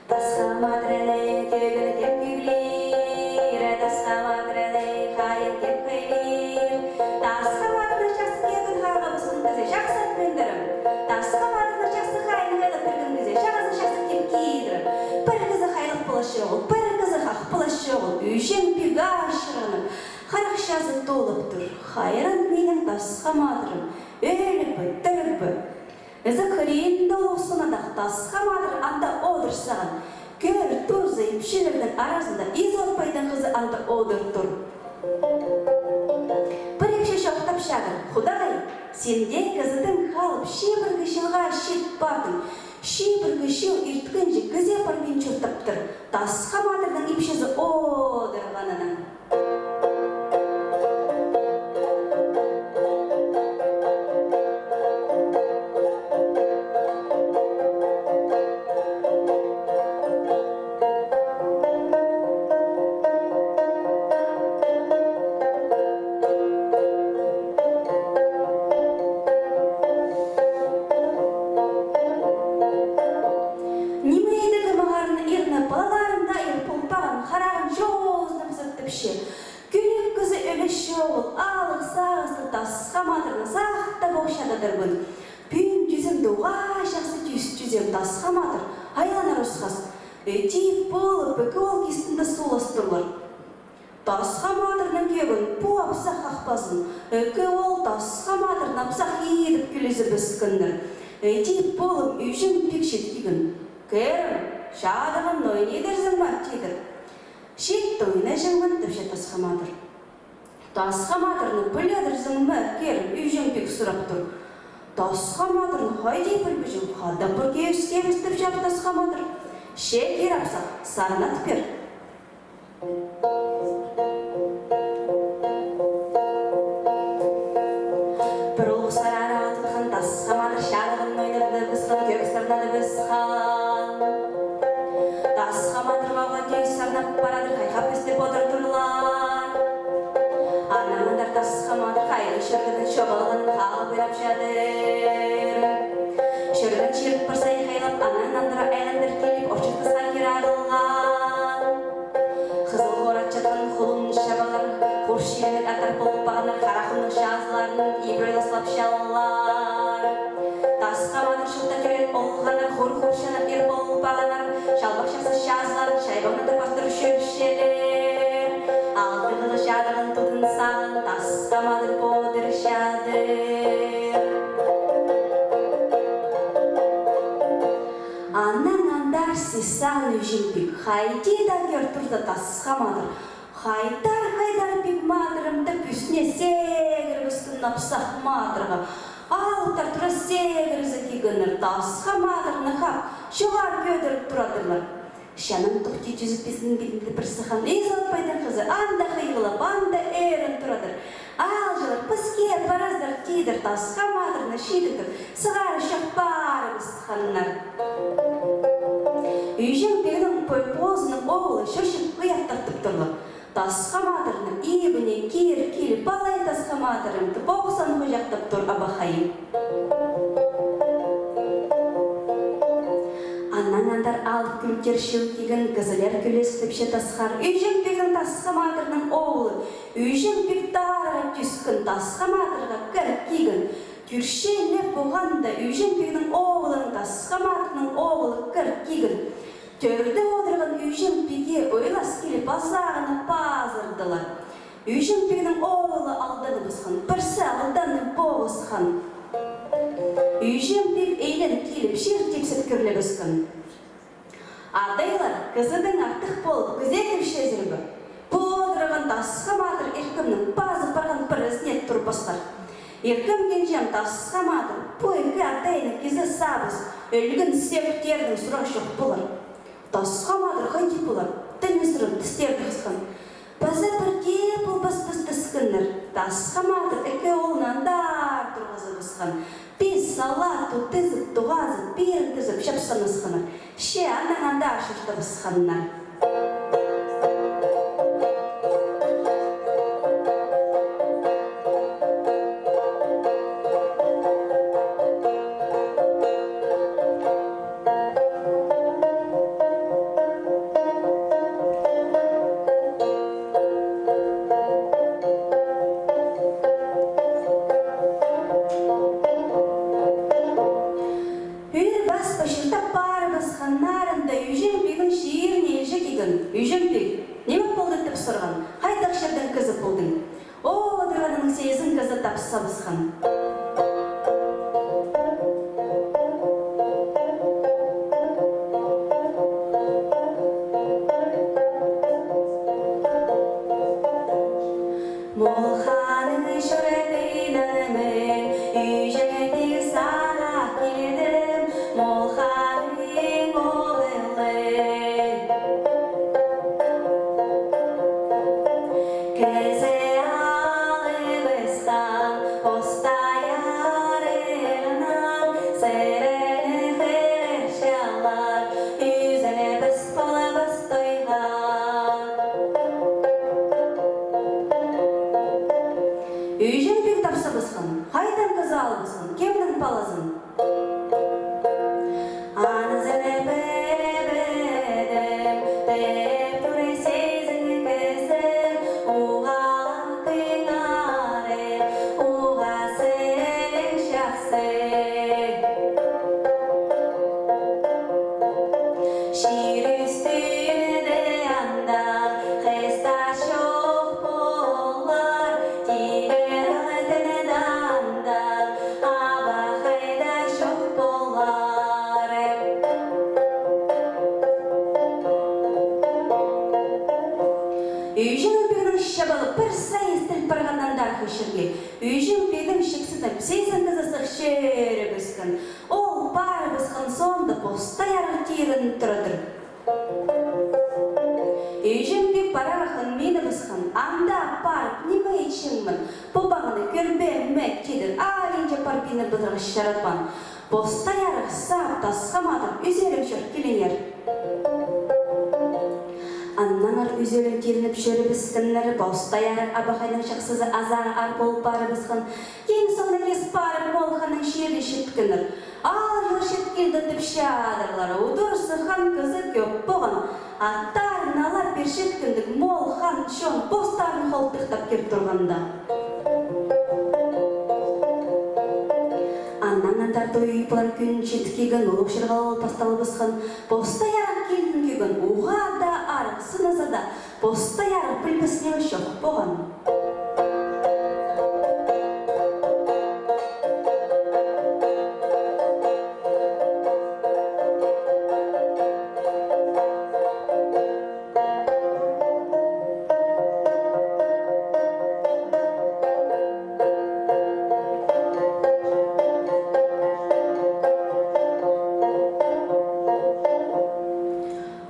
Тасха Матырны кӧгін кем кӧглир, Тасха Матырны хайын кем хыйлир. Тасха Матырны чахсы кӧгін хағыбысхан кізее чахсы ат мындырым. Тасха Матырны чахсы хайын хыйлап пирген кізее чағызын чахсы кип кидірім. Пір кізі хайлығ полча ол, пір кізі хах полча ол. Ӱҷең пиг ачырғанып, харах чазы толып тур. Хайран минің Тасха Матырым, ӧлік пе, тіріг пе? Ізі хыринда улуғ сынадах Тасха Матыр анда одыр саған. Кӧр, турза, ипчілернің аразында Изот пайдың хызы анда одыр тур. Пір ипчі чоохтап чадыр: Худағай, син дее кізідең халып, чибіргі чылға чит пардың. Чибіргі чыл ирткенҷе кізее пар мин чуртаптыр Тасха Матырның ипчізі одырғанына. Ниме идігі мағарны ирні, палаларында ир полбаған, харағын чоозынып сыттыпча. Кӱлӱк кізі ӧле чоғыл, алығ сағысты Тасха Матырны сахтап ох чададырбын. Пӱӱн тӱзімде уғаа чахсы тӱс тӱзем Тасха Матыр айланар осхас. Ідӧк полып, ікі оол кистінде суластырлар. Тасха Матырның кӧгін пу апсах хахпазын, ікі оол Тасха Матырны апсах идіп килізібіскеннер. Ідӧк полып Ӱҷең пиг чит килген. Кӧрім, чадығам, ной ни идерзің ме? — тидір. Чит ойнаҷаңмын, — тіпче Тасха Матыр. Тасха Матырны піледірзің ме, кӧрім? — Ӱҷең пиг сурап тур. Тасха Матырны хайди пілбеҷең, хада пір кӧзідібіс, тіпче Тасха Матыр. Че, кир апсах, сарнат пир. Пір улуғ сараа тутхан Тасха Матыр чадығын ойнадыбысхан, кӧп сарнадыбысхан. Тасха Матыр мағаа кӧзіт сарнап парадыр, хайхап істеп одыр турлар. Анаң андар Тасха Матыр хайдағ чирдегі чобалғанын халып ойлап чадыр. Чирдең чирік пір сай хайлап, анаң андар айландыр киліп, орчыхтасха кир ағылған. Хызыл хорат чатхан хулун чабалар, хур чилінніг аттар полып парғаннар, хара хунның чазыларын ибіре таслап чаллар. Тасха Матыр чуртап килген олғаннар хур-хур чанап ир полып парғаннар, чалбах чахсы чазыларын чайбаңнадыр пастыр чӧрчелер. Алты хызы чадығын тудын сағын Тасха Матыр подыр чадыр. Анаң андар сис сағын Ӱҷең пиг хайди даа кӧр турза, Тасха Матыр хайдар-хайдар пиг матырым тіп, ӱстӱне сегірібіскен апсах матырға. Алыптар тура сегірізіп килгеннер, Тасха Матырны хап, чоғар кӧдіріп турадырлар. Чанаң тохти тӱзіп, пістің пидінде пір сыххан Изотбайдың хызы анда хыйғылап, анда ӧрін турадыр. Аалҷылар, піске парарзар, тидір, Тасха Матырны чидіктіп, сығара чох парыбысханнар. Ӱҷең пигнің пой-, позының оолы чочып, хыяп тартып турлар. Тасха Матырның ибіне кир киліп, палай Тасха Матырым тіп, охсан хуҷахтап тур абахайы. Анаң андар алып кӱлтер чыл килген, кізілер кӱлес тіпче тасхар. Ӱҷең пигнің Тасха Матырның оолы Ӱҷең пиг тарығ тӱскен, Тасха Матырға кір килген. Кӱрче ле поғанда, Ӱҷең пигнің оолының, Тасха Матырның оолы кір килген. Тӧрде одырған Ӱҷең пигге ойлас киліп, азағына пазырдылар. Ӱҷең пигнің оолы алданыбысхан, пірсі алданып полысхан. Ӱҷең пиг илен киліп, чир тепсеп кӧрлебіскен. Адайлар, кізідең артых полып, кізее кірчезер бе? Пу одырған Тасха Матыр иркемнің пазып парған пір ізіне турбасхар. Иркем кенҷем Тасха Матыр, пу ікі адайны кізі сабыс, ӧлген сӧӧктернең сурағ чох полар. Тасха Матыр хайди полар, тілін сырын, тістерін хысхан. Паза пір дее полбаспыс тіскеннер. Тасха Матыр ікі оолны андар турғызыбысхан. Пис сала ту тізіп, туғазып, пирін тізіп, чапсанысханнар. Че анаң андар чуртабысханнар. Ӱр пас пачыртап парыбысханнарында Ӱҷең пигнің чиріне илҷе килген. Ӱҷең пиг, ниме полды тіп сурған. Хайдағ чирдең кізі полдың? Одырғанның сӧзін кізі тапсабысхан. Мулханның чуртинаң мин, Ӱҷең пиг, сағаа килдім, Мулханның оолы. Кізі алыбысхан, постайы арығнаң, сірерні хығырчалар, ӱзінібіс полабыс тойға. Ӱҷең пиг тапсабысхан, хайдаң кізі алыбысхан, кемнің палазын? Анзын пебедім, тіп тур сизін кізі, уғаа тыңнар, уғаа сіліг чахсы. Чир ӱстӱнде анда хыс таа чох полар, тигір алтын даа анда абахай даа чох полар. Ӱҷең пигнің чабалы пір сай істіл парған андар хычырғы. Ӱҷең пигнің чіксініп, сизін кізі сыхча Ол парыбысхан соонда постай арығ тирін турадыр. Ӱҷең пиг парарға хынминыбысхан, анда парып, ниме итчеңмін, пу паңны кӧрбеем ме, тидір, алинҷа парбиныбызарға чаратпаан. Постай арығ сап Тасха Матыр ӱзерім чӧр киліңер. Аннаңар ӱзерім тирініп чӧрібіскеннер, постай арығ абахайның чахсызы азағы аар пол парыбысхан. Тиң соңны кис парып, Мол ханның чиріне читкеннер. Аалҷылар чит килді тіп чадырлар. Удур сыххан кізі кӧп поған. Аттарын ала пирчеткендіг Мол хан чон постарын холтыхтап кир турғанда. Аннаң андар той пылан кӱн чит килген, улуғ чырғал пасталыбысхан. Постай арығ килін кӧрген, уғаа даа арығ сыназа даа, постай арығ пілбес ниме чох поған.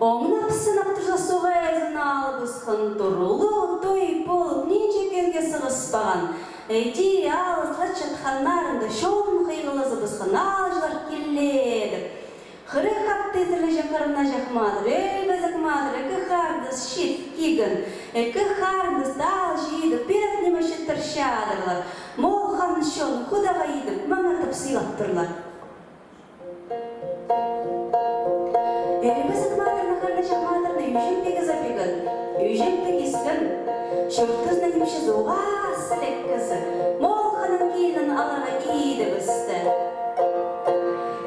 Оңнап-сынап турза, суғ ээзін алыбысхан тур. Улуғ той полып, нинҷе кӧрге сығыспаған. Іди алызлатчатханнарында чон хыйғылазыбысхан, аалҷылар киледі. Хырых ат тизірлеҷең Хырнаҷах Матыр, Ӧлбезек Матыр, ікі харындас чит килген. Ікі харындас аалҷы идіп, пирек ниме читтірчадырлар. Мол хан чон худағай идіп, маңнатып сыйлап турлар. Ӧлбезек Матырның Хырнаҷах Матырны Ӱҷең пиг ыза пирген, Ӱҷең пиг искен. Чуртазының ипчізі уғаа сіліг кізі, Мол ханның килінін аларға идібісті.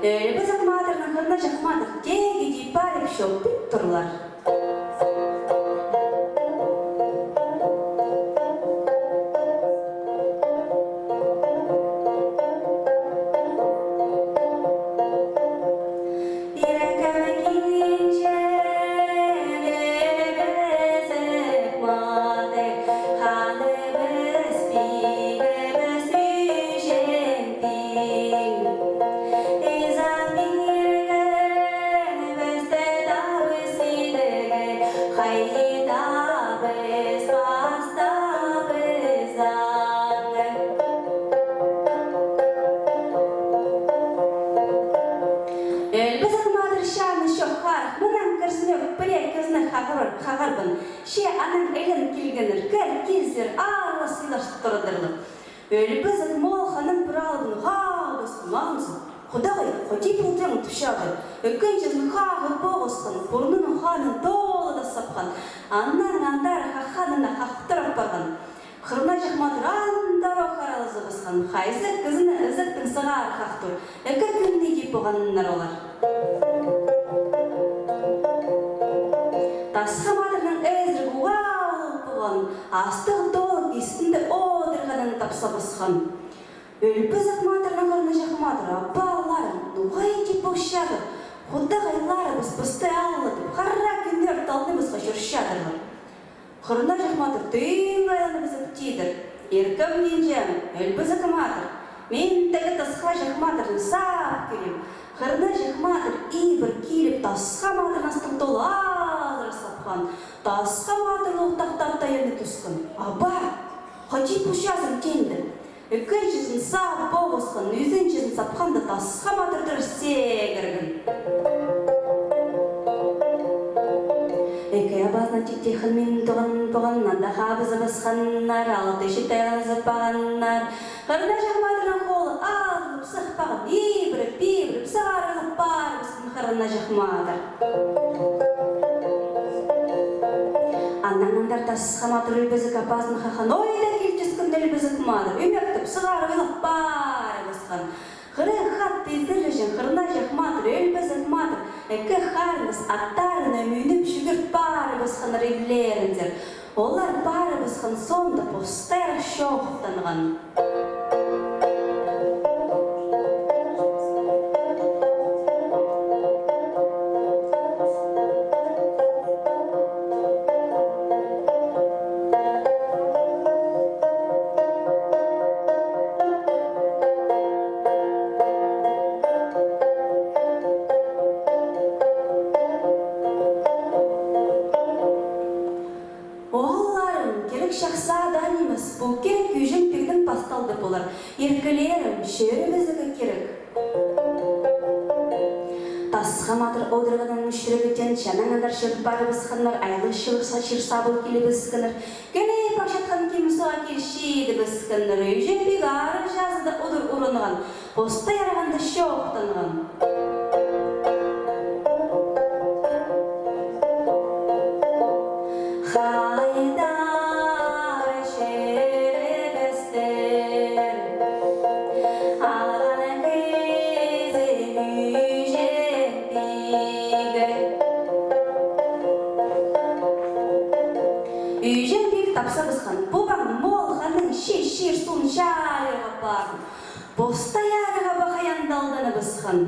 Ӧлбезек Матырның Хырнаҷах Матыр тегіде парып чӧп пит турлар. Иркем кинҷем Ӧлбезек Матыр, ханыбыс, пигібіс Ӱҷең пиг. Иза пирген пісті табыс идерге, хайди табыс пастабызаң. Ӧлбезек Матыр чаны чох харах, мынаң кірзінек пірее кізіні хағар-, хағарбын. Че анаң ілін килгеннер, кір, килзер, аарлас сыйласып турадырлар. Ӧлбезек Мол ханның пір алыбын хағыбысхан анзы. Худағай, хайди полҷаң тіпчедір. Ікінҷізін хағып поғысхан, пурнының ханын тоғыда сапхан. Анаң андар хаханына хахтырып парған. Хырнаҷах Матыр андар ох аралазыбысхан. Хайзы кізіні ізіктең сығарар хах тур. Ікі кӱнні дее поғаннар олар. Тасха Матырның ээзіріг уғаа улуғ полған, астығ тоолып, истінде одырғанын тапсабысхан. Ӧлбезек Матырның Хырнаҷах Матыр аппаларын: «Ноға иди полчадыр? Худағайларыбыс пісті алладып, хара кӱннер талныбысха чӧрчедірлер». Хырнаҷах Матыр тың айланыбызып тидір: «Иркем кинҷем, Ӧлбезек Матыр, мин тігі Тасха Матырны сап килем». Хырнаҷах Матыр ибіре киліп, Тасха Матырны астығ тоолы азыра сапхан. Тасха Матыр улуғ тахтаа тайаны тӱскен. «Аба, хайди полчазың?» — тенді. Ікінҷізін сап поғысхан, ӱзінҷізін сапханда, Тасха Матыр тура сегірген. Ікі абазына тиктей хынмин тоғын поған, анда хабызыбысханнар, алты-читі айланыбызып парғаннар. Хырнаҷах Матырның холы азылып сыхпаған, ибіре-пибіре сығарылып парыбысхан Хырнаҷах Матыр. Аннаң андар Тасха Матыр Ӧлбезек апазын хахан, ойда килтіскен Ӧлбезек Матыр, ӧмектеп сығарып ылып парыбысхан. Хырых ат тизірлеҷең Хырнаҷах Матыр, Ӧлбезек Матыр, ікі харындас аттарына мӱніп чӱгӱрт парыбысханнар иблерінзер. Олар парыбысхан соонда постары чоохтанған. Иркелерім, чӧрібізерге кирек. Тасха Матыр одырғаның мӱшірігінең чанаң андар чӧріп парыбысханнар, айлығ чир сабыл килібіскеннер. Кӧні пахчатхан Ким суға килче тибіскеннер. Ӱҷем пиг арығ чазыда удур урунған, поста ярығанда чоохтанған. Хайдар чӧрібістер, алған кізі Ӱҷем пиг. Ӱҷем пиг тапсабысхан: пу паң Молханның чир-суун чарирға парын. Поста ярығға пахаян да алданыбысхан.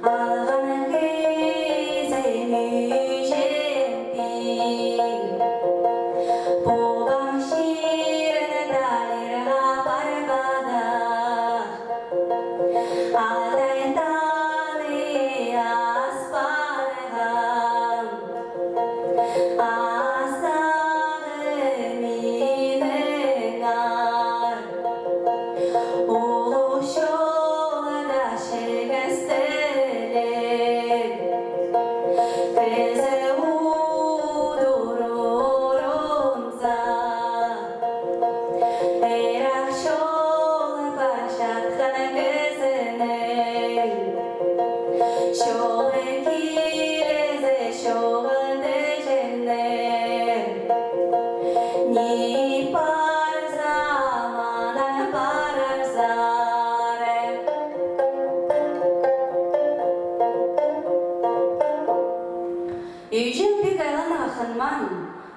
Алған кізі Ӱҷем пиг, пу паң чирін талирға парбадах. Алтай таны ас парған, астағы минің аар. Улуғ чолда чігістелең, кізі удур урунза. Ирах чол парчатхан кізінің чолы килзе, чоғыл тіҷеңнер. Ни парза, манаң парарзар. Ӱҷем пиг айланарға хынмаан.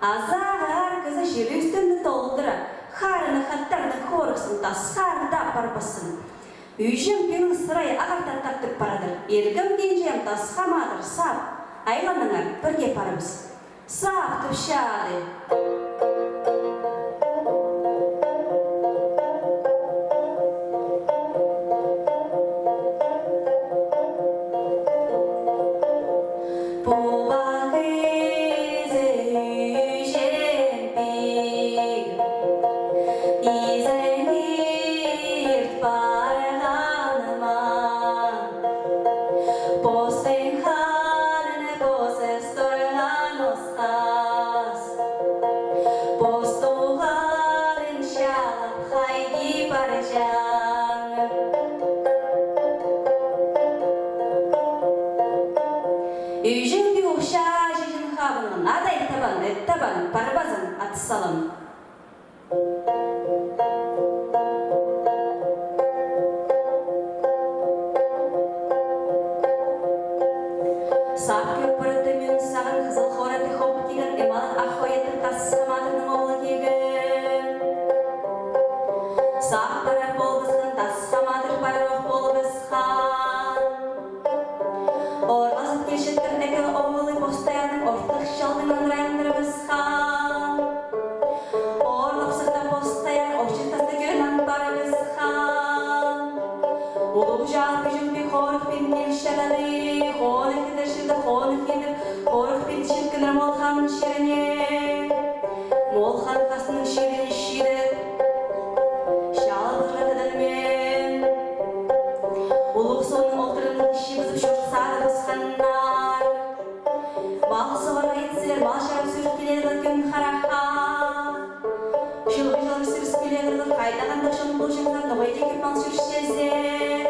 Азағы аар кізі чир ӱстӱнде толдыра, харыны хаттарны хорыхсын, тасха аар даа парбассың. Ӱҷем пигнің сырайы ағарта тартып парадыр. Иркем кинҷем Тасха Матыр сап, айланыңар, пірге парыбыс. Сап тіпче адай. Пу паң кізі Ӱҷем пиг, изеңе ирт парғаныма, постың халын пос ис торған осхас. Пос туғанын чалап хайди парҷаң. Ӱҷем пиг ухча чиҷең хабынған, адай табан, ит табан, парбазын ат салам. Сап кӧп парадым мин сағам, хызыл хораты хоп киген, ималаң ах хойатты Тасха Матырның оолы киген. Сап парар полыбысхан, Тасха Матыр парар ох полыбысхан. Орлазып килчеткен ікі оолы Поста Ярның ортых чалдың андар андырыбысхан. Орлап сыхта Поста Яр орчы тастығ кӧрін ан парыбысхан. Улуғ чал Ӱҷем пиг хорыхпин килчетті, хонығ идерчетті, хонығ идіп, хорыхпин читкеннер Молханның чиріне. Молхан хасның чиріне чидіп, чалбырға тыдым мин. Улуғ соонаң олтырып, чибізіп чурт садыбысханнар. Мал соғарға итселер, мал чарап сӱріп килерлер кӱн харахха. Чылғы чылғы сӱріп килерлер, хайдағ андағ чон полҷаңнар, ноға иди кӧп мал сӱрчезер.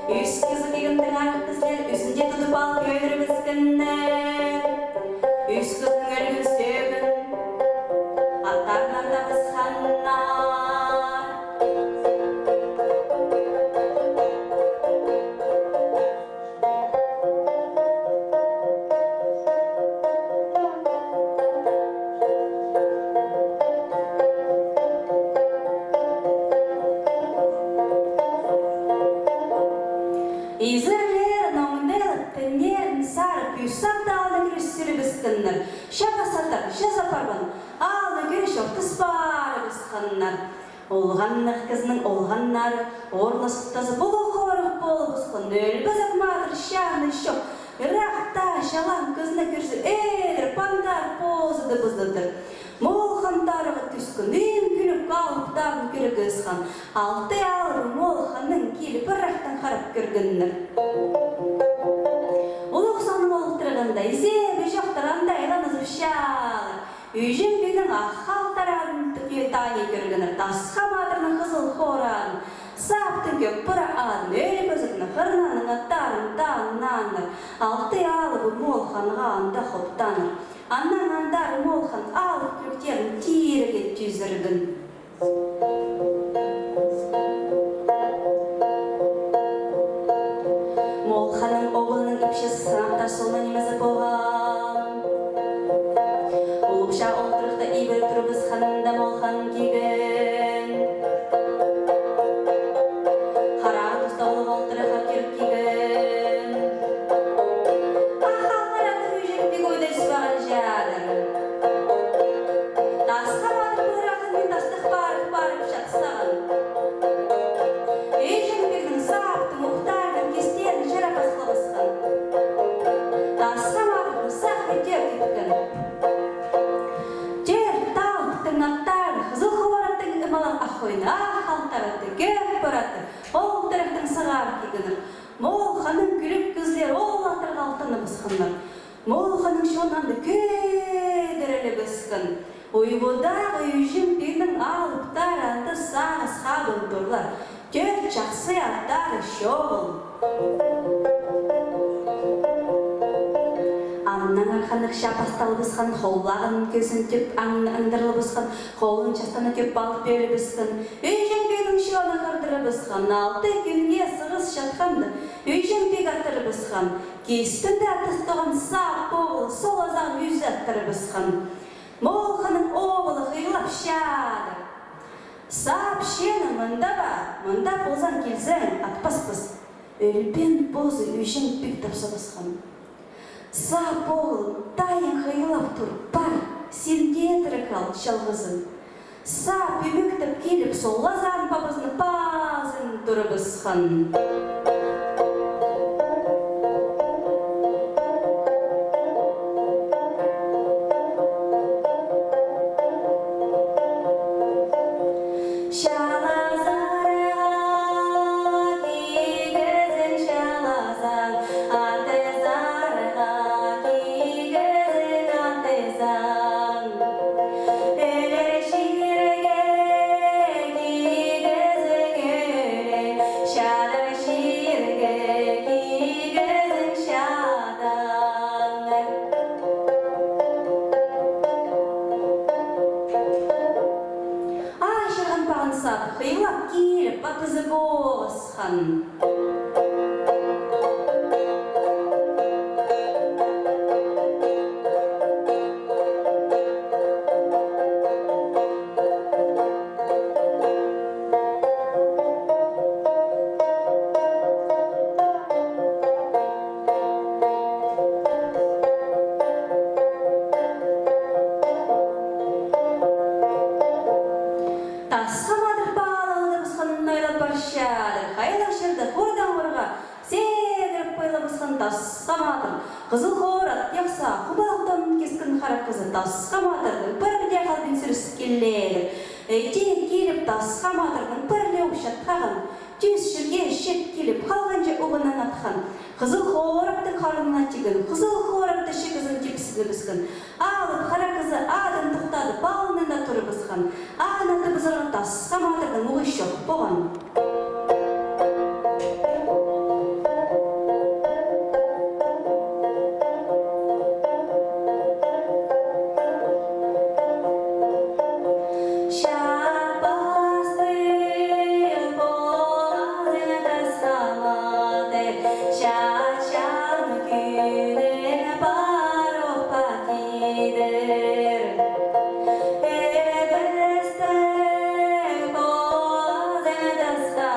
Ӱс кізі кигеннең арах кізілер ӱзін дее тудып алып ӧлірібіскеннер. Ӱс кізінің ӧлген сӧӧгін аттарына табысханнар. Изерлерін оңдайлап, тіннерін сарып, ӱс ат алнына кіріп сӱрібіскеннер. Чаба сатап, чаза парбаан, алнына кіріп чортыс парыбысханнар. Олғаннығ кізінің олғаннары орлас устазы полох хорых полыбысхан. Ӧлбізік Матыр чаны чох. Ырахта чалаң кізіні кӧрзе, ӧдір, пандар позыды пызыдыр. Молхан тарығы тӱскен, иң кӱлӱк алыптарын кӧргізген. Алты алыбы Молханнаң киліп, ырахтаң харап кӧргеннер. Улуғ соонаң олтырғанда, изебі чохтар анда айланызып чаалар. Ӧҷең пигнің ах халтар адын тіке тани кӧргеннер. Тасха Матырның хызыл хор адын, Саптың кӧк пыра адын, Ӧлбізікнің хырнаның аттарын танынааннар. Алты алыбы Молханға анда хоптааннар. Аннаң андар Молхан алып кӱлӱктерін тиріге тӱзірген. Молханның обалының ипчізі сынап таа соонаң нимезі полған. Улуғ чаа олтырыхта ибіре турыбысханда Молхан киген. Харағы туста улуғ олтырыхха киріп киген. Ах халтар адын Ӧҷең пиг ойда ӧс парған чадыр. Тасха Матыр пу ырахтаң тастығ парып-парып чатсаған. Ӧҷең пигнің Саптың ухтарының кистерін чарап асхлабысхан. Тасха Матырның сах ӧтер киткен. Тӧрт алыптың аттарын хызыл хор аттаң ымалаң, ах ойны, ах халтар атты, кӧк пыра атты олтырыхтаң сығарып кигеннер. Молханның кӱлӱк кізілері ол аттарға алтаныбысханнар. Молханның чоны анда кӧдірілібіскен. Уйғудағы Ӧҷең пигнің алыптары анда сағыс хабын турлар. Тӧрт чахсы аттары чоғыл. Аннаң арғанығ чаа пасталыбысхан, холлағын кӧзін тӧп аңны аңдарлыбысхан, холын частына тӧп алып пӧлібіскен. Ӧҷең пигнің чоны хырдырыбысхан, алты кӱнге сығыс чатханда, Ӧҷең пиг аттырыбысхан. Кистінде аттас тоған Сап оғыл сол азағын ӱзі аттырыбысхан. Молханның обалы хыйғылап чадыр. Сап, чиені, мында ба, мында ползаң килзең, атпаспыс. Ӧлбеен позы Ӧҷең пиг тапсабысхан. Сап оғыл тайаң хыйғылап тур, пар, син дее тіріг ал чалғызын. Сап ӧмектеп киліп, сол азаан пабазының пазын турыбысхан. Чалазарға кигезің, чалазаң, атызарға кигезің, атызаң. Ӧлер чирге кигезің ӧлең, чатар чирге кигезің чадаң. Ачырған пағын Сап хыйғылап киліп, ат ізі поғысхан. Тасха Матыр палығны пысханын ойлап парчадыр. Хайлығ чирде хурдаң хурға сегіріп пайлабысхан Тасха Матыр. Хызыл хор ат, яхса хубалах тонын кискен хара кізі Тасха Матырның пірдее халбин сӱріс киледір. Іди киліп, Тасха Матырның пір ле ух чатхаған. Тӱс чирге чит киліп, халғанҷы уғынаң атхан. Хызыл хор аттың харнына тиген, хызыл хор атты чигізін типсінібіскен. Алып хара кізі адын тохтадып, алнында турыбысхан. Аны тыбызарға Тасха Матырның уғы чох поған. Чаппастығ полғазың, Тасха Матыр, чачаң кӱнің парох па тидір. Ӧбістіг полғазың, Тасха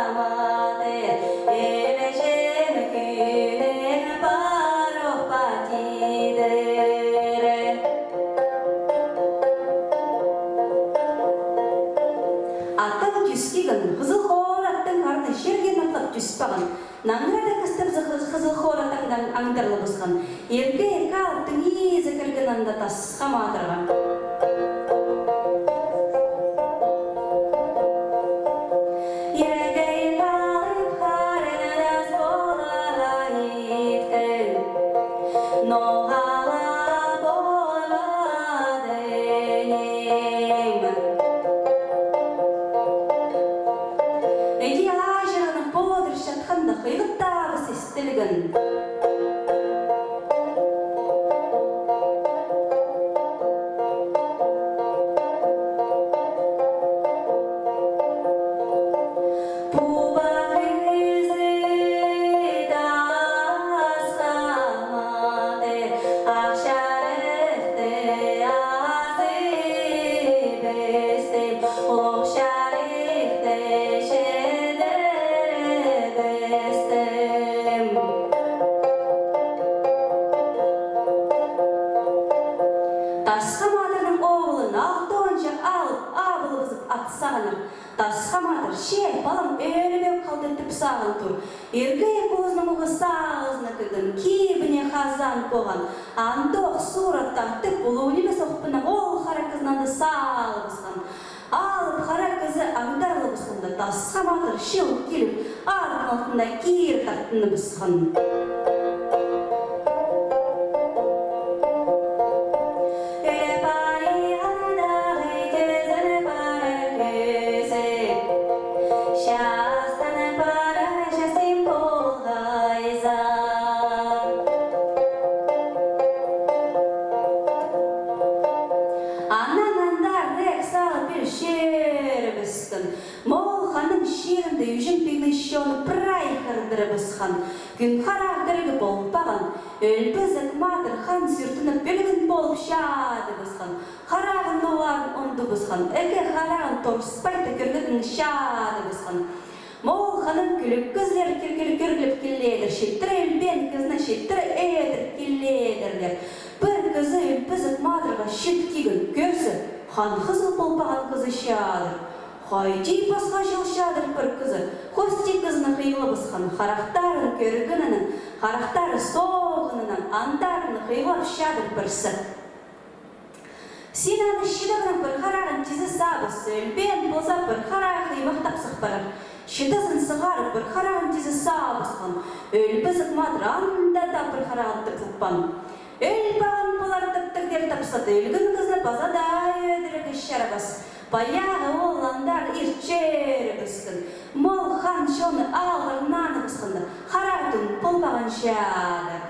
Наңырада кістебіс хы-, хызыл хоратаң аңдарылыбысхан. Иргі ікке алыптың ээзі кірген анда Тасха Матырға. Иргі ікке алып харынас поларға иткен, ноға-ла полбады ниме. Іди аҷырынып одырча ханда хыйғы табыс истілген. Пу пағызы Тасха Матыр, ах чарыхты азыбыстым, улуғ чарыхты чідірібістім. Тасха Матырның оолын алтонҷа алып абылыбызып ат сағынар. Тасха Матыр: че, палам ӧлібек халды тіп сағын тур. Иргі ікке кӱзінің уғы сағызына кірген, кибіне хазаан полған. Андох сурат тартып, улуғ нимес охпынаң ол хара кізіні анда салыбысхан. Алып хара кізі аңдарылыбысханда, Тасха Матыр чыл киліп, аттың алтына кир тартыныбысхан. Ӧліп парғандағы кізі пар кізі, частанып парар частым полғай за. Анаң андар ырах салып пір чӧрібіскен. Моол ханның чирінде Ӱҷӱн пигнің чоны прай хырдырыбысхан. Кӱн харах кирек полбаған. Ӧлбізік Матыр хан сӱртініп ӧлген полып чадыбысхан. Харағын, нооларын ундубысхан. Ікі харағын торыспай таа кӧргеннең чадыбысхан. Моол ханның кӱлік кізілері кӧр-, кӧр-, кӧргілеп киледір. Читіре ӧлбеен кізіні читіре ӧдір киледірлер. Пір кізі Ӧлбізік Матырға чит киген, кӧрзе, хан хызыл полбаған кізі чадыр. Хайди пасха чыл чадыр пір кізі. Хости кізіні хыйғылабысхан, харахтарын кӧргенінең, харахтары соғғаныннаң, андарын хыйғылап чадыр пірсі. Син аны чидігнең пір харағын тизе сабыс, ӧлбеен полза, пір харағы хыймахтап сых парар. Чидізін сығарып, пір харағын тизе сабысхан. Ӧлбізік Матыр анда даа пір харағын тіп сыхпаан. Ӧлбеен полар тіп тігдер тапсада, ӧлген кізіні паза даа ӧдірерге чарабас. Паяғы ол андар ирт чӧрібіскен. Моол хан чоны алғыр наныбысханда, харағ тӱн полбаған чадыр.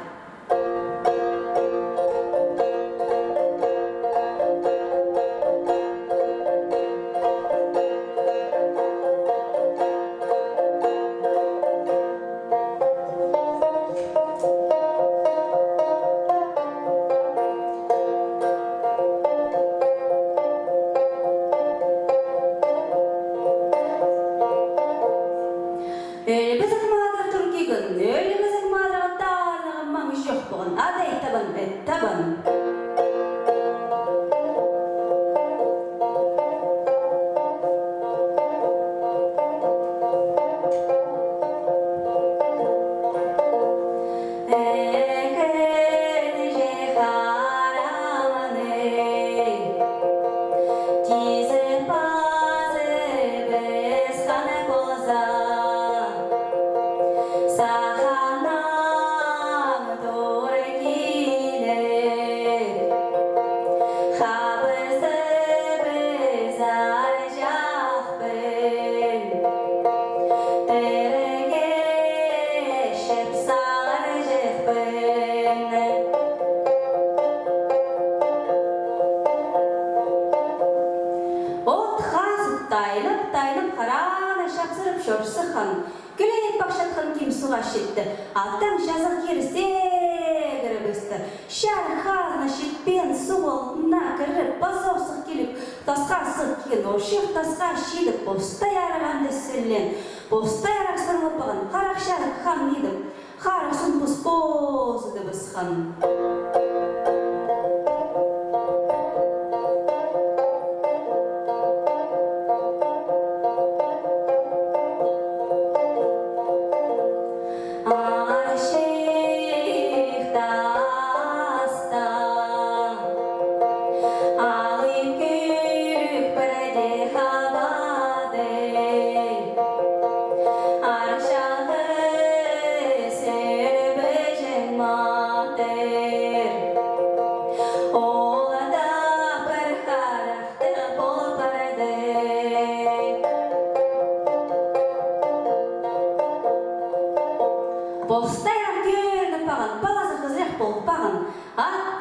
Ӧлбізік Матыр тур киген, Ӧлбізік Матырға таныға маң чох полған, адай табан, ит табан. Ікінҷі харамны тизе пазыбысхан полза, сағанаң тур киліп, хабызыбызар чахпын, тіріге чіп салар чахпын. От хазып, тайнап-тайнап, хараны чапсырып чӧрзе хан, киліп ах чатхан Ким суға читті. Аттаң чазағ кирі сегірібісті. Чар хазына читпеен суғ алтына кіріп, пазох сых киліп, тасха сых киген, орчах тасха чидіп, постай арығ анда сӧлеен, постай арығ сырылып алған, харах чазағ хан идіп, харах сон пос позыдыбысхан.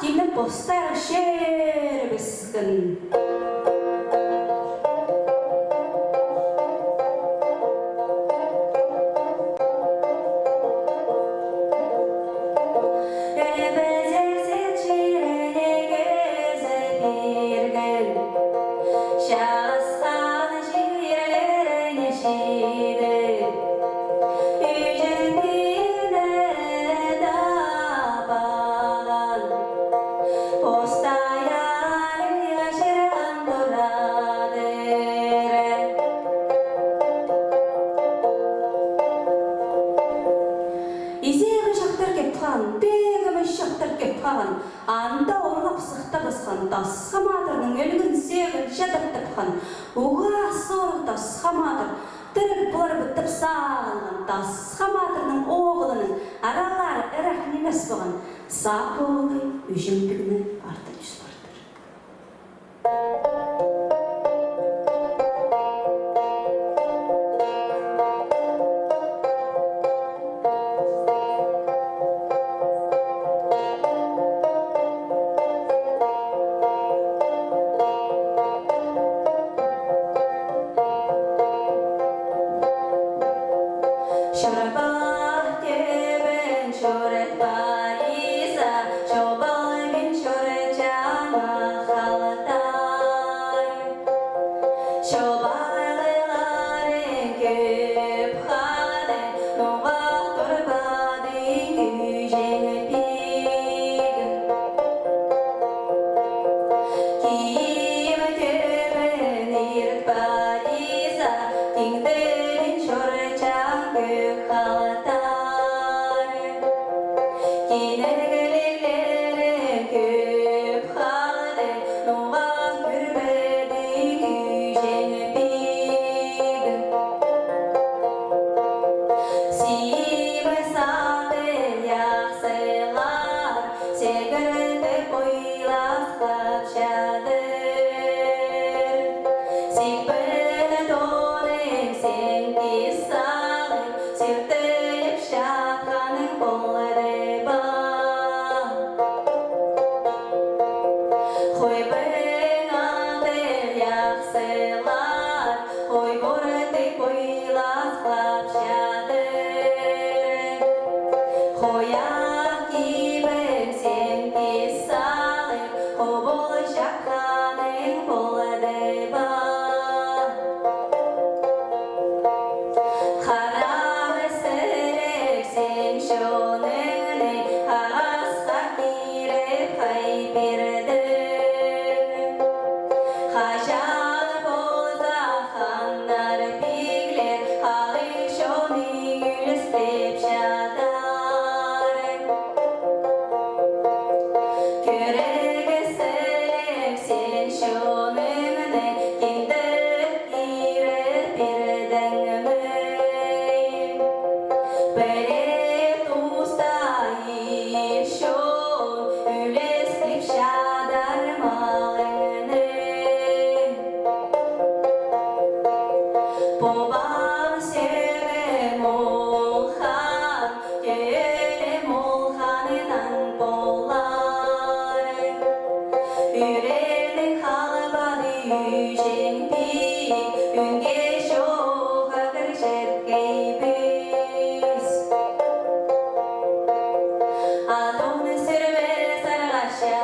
тимнеп постары чӧрібіскен. Ӧбезек сет чиріне кізі пирген, чағысхан чирлеріне читіп, ӱҷең пині таппаған, постайы ачырған турадыр. Изегі чахтар кеп халған, пегімі чахтар кеп халған, анда урлап сыхтабысхан, Тасха Матырның ӧлген сӧӧгін чадап тапхан. Уғаа сорығ Тасха Матыр тіріг полар ба тіп сағынған. Тасха Матырның оғлының аралары ырах нимес полған. Сап оолы Ӱҷең пигні артын чӱс партыр. Чорбах тӧбін чорытпа иза, чобалбин чорытчаң Ах Алтай. Чобалыларың кӧп хада, ноға турбадың, Ӱҷең пиг? Киим тӧбін иртпа иза, киң тілін чорытчаң Кӧк Алтай. Кинеглеглерің кӧп хада, ноға кӧрбедің, Ӱҷең пиг? Симе саты яхсылар сегіртіп ойласхап чадыр. Сиппіні тоның сен кис салып, сиртіліп чатханың полды ба? Хойбың алтыр яхсылар, хойбуртып ойласхап чадыр. Хойах кибің сен кис салып, хобыл чатханың полды ба? Харағы сіліг син чоныңны, хағасха киріп хай пирдің. Хаҷан полза ханнар, пиглер халых чонын ӱлӱстеп чадар. Кӧрігі сіліг син чоныңны, киндік кирі пирдің мый? Пірее туста ис чон ӱлӱстеп чадар малыңны. Побам сӧӧгім ол хан, тӧлім ол ханнаң полар. Ӱренің халбады Ӱҷең пиг, ӱнге чоохха кірчеткейбіс. Атоны сӱрбе сарғача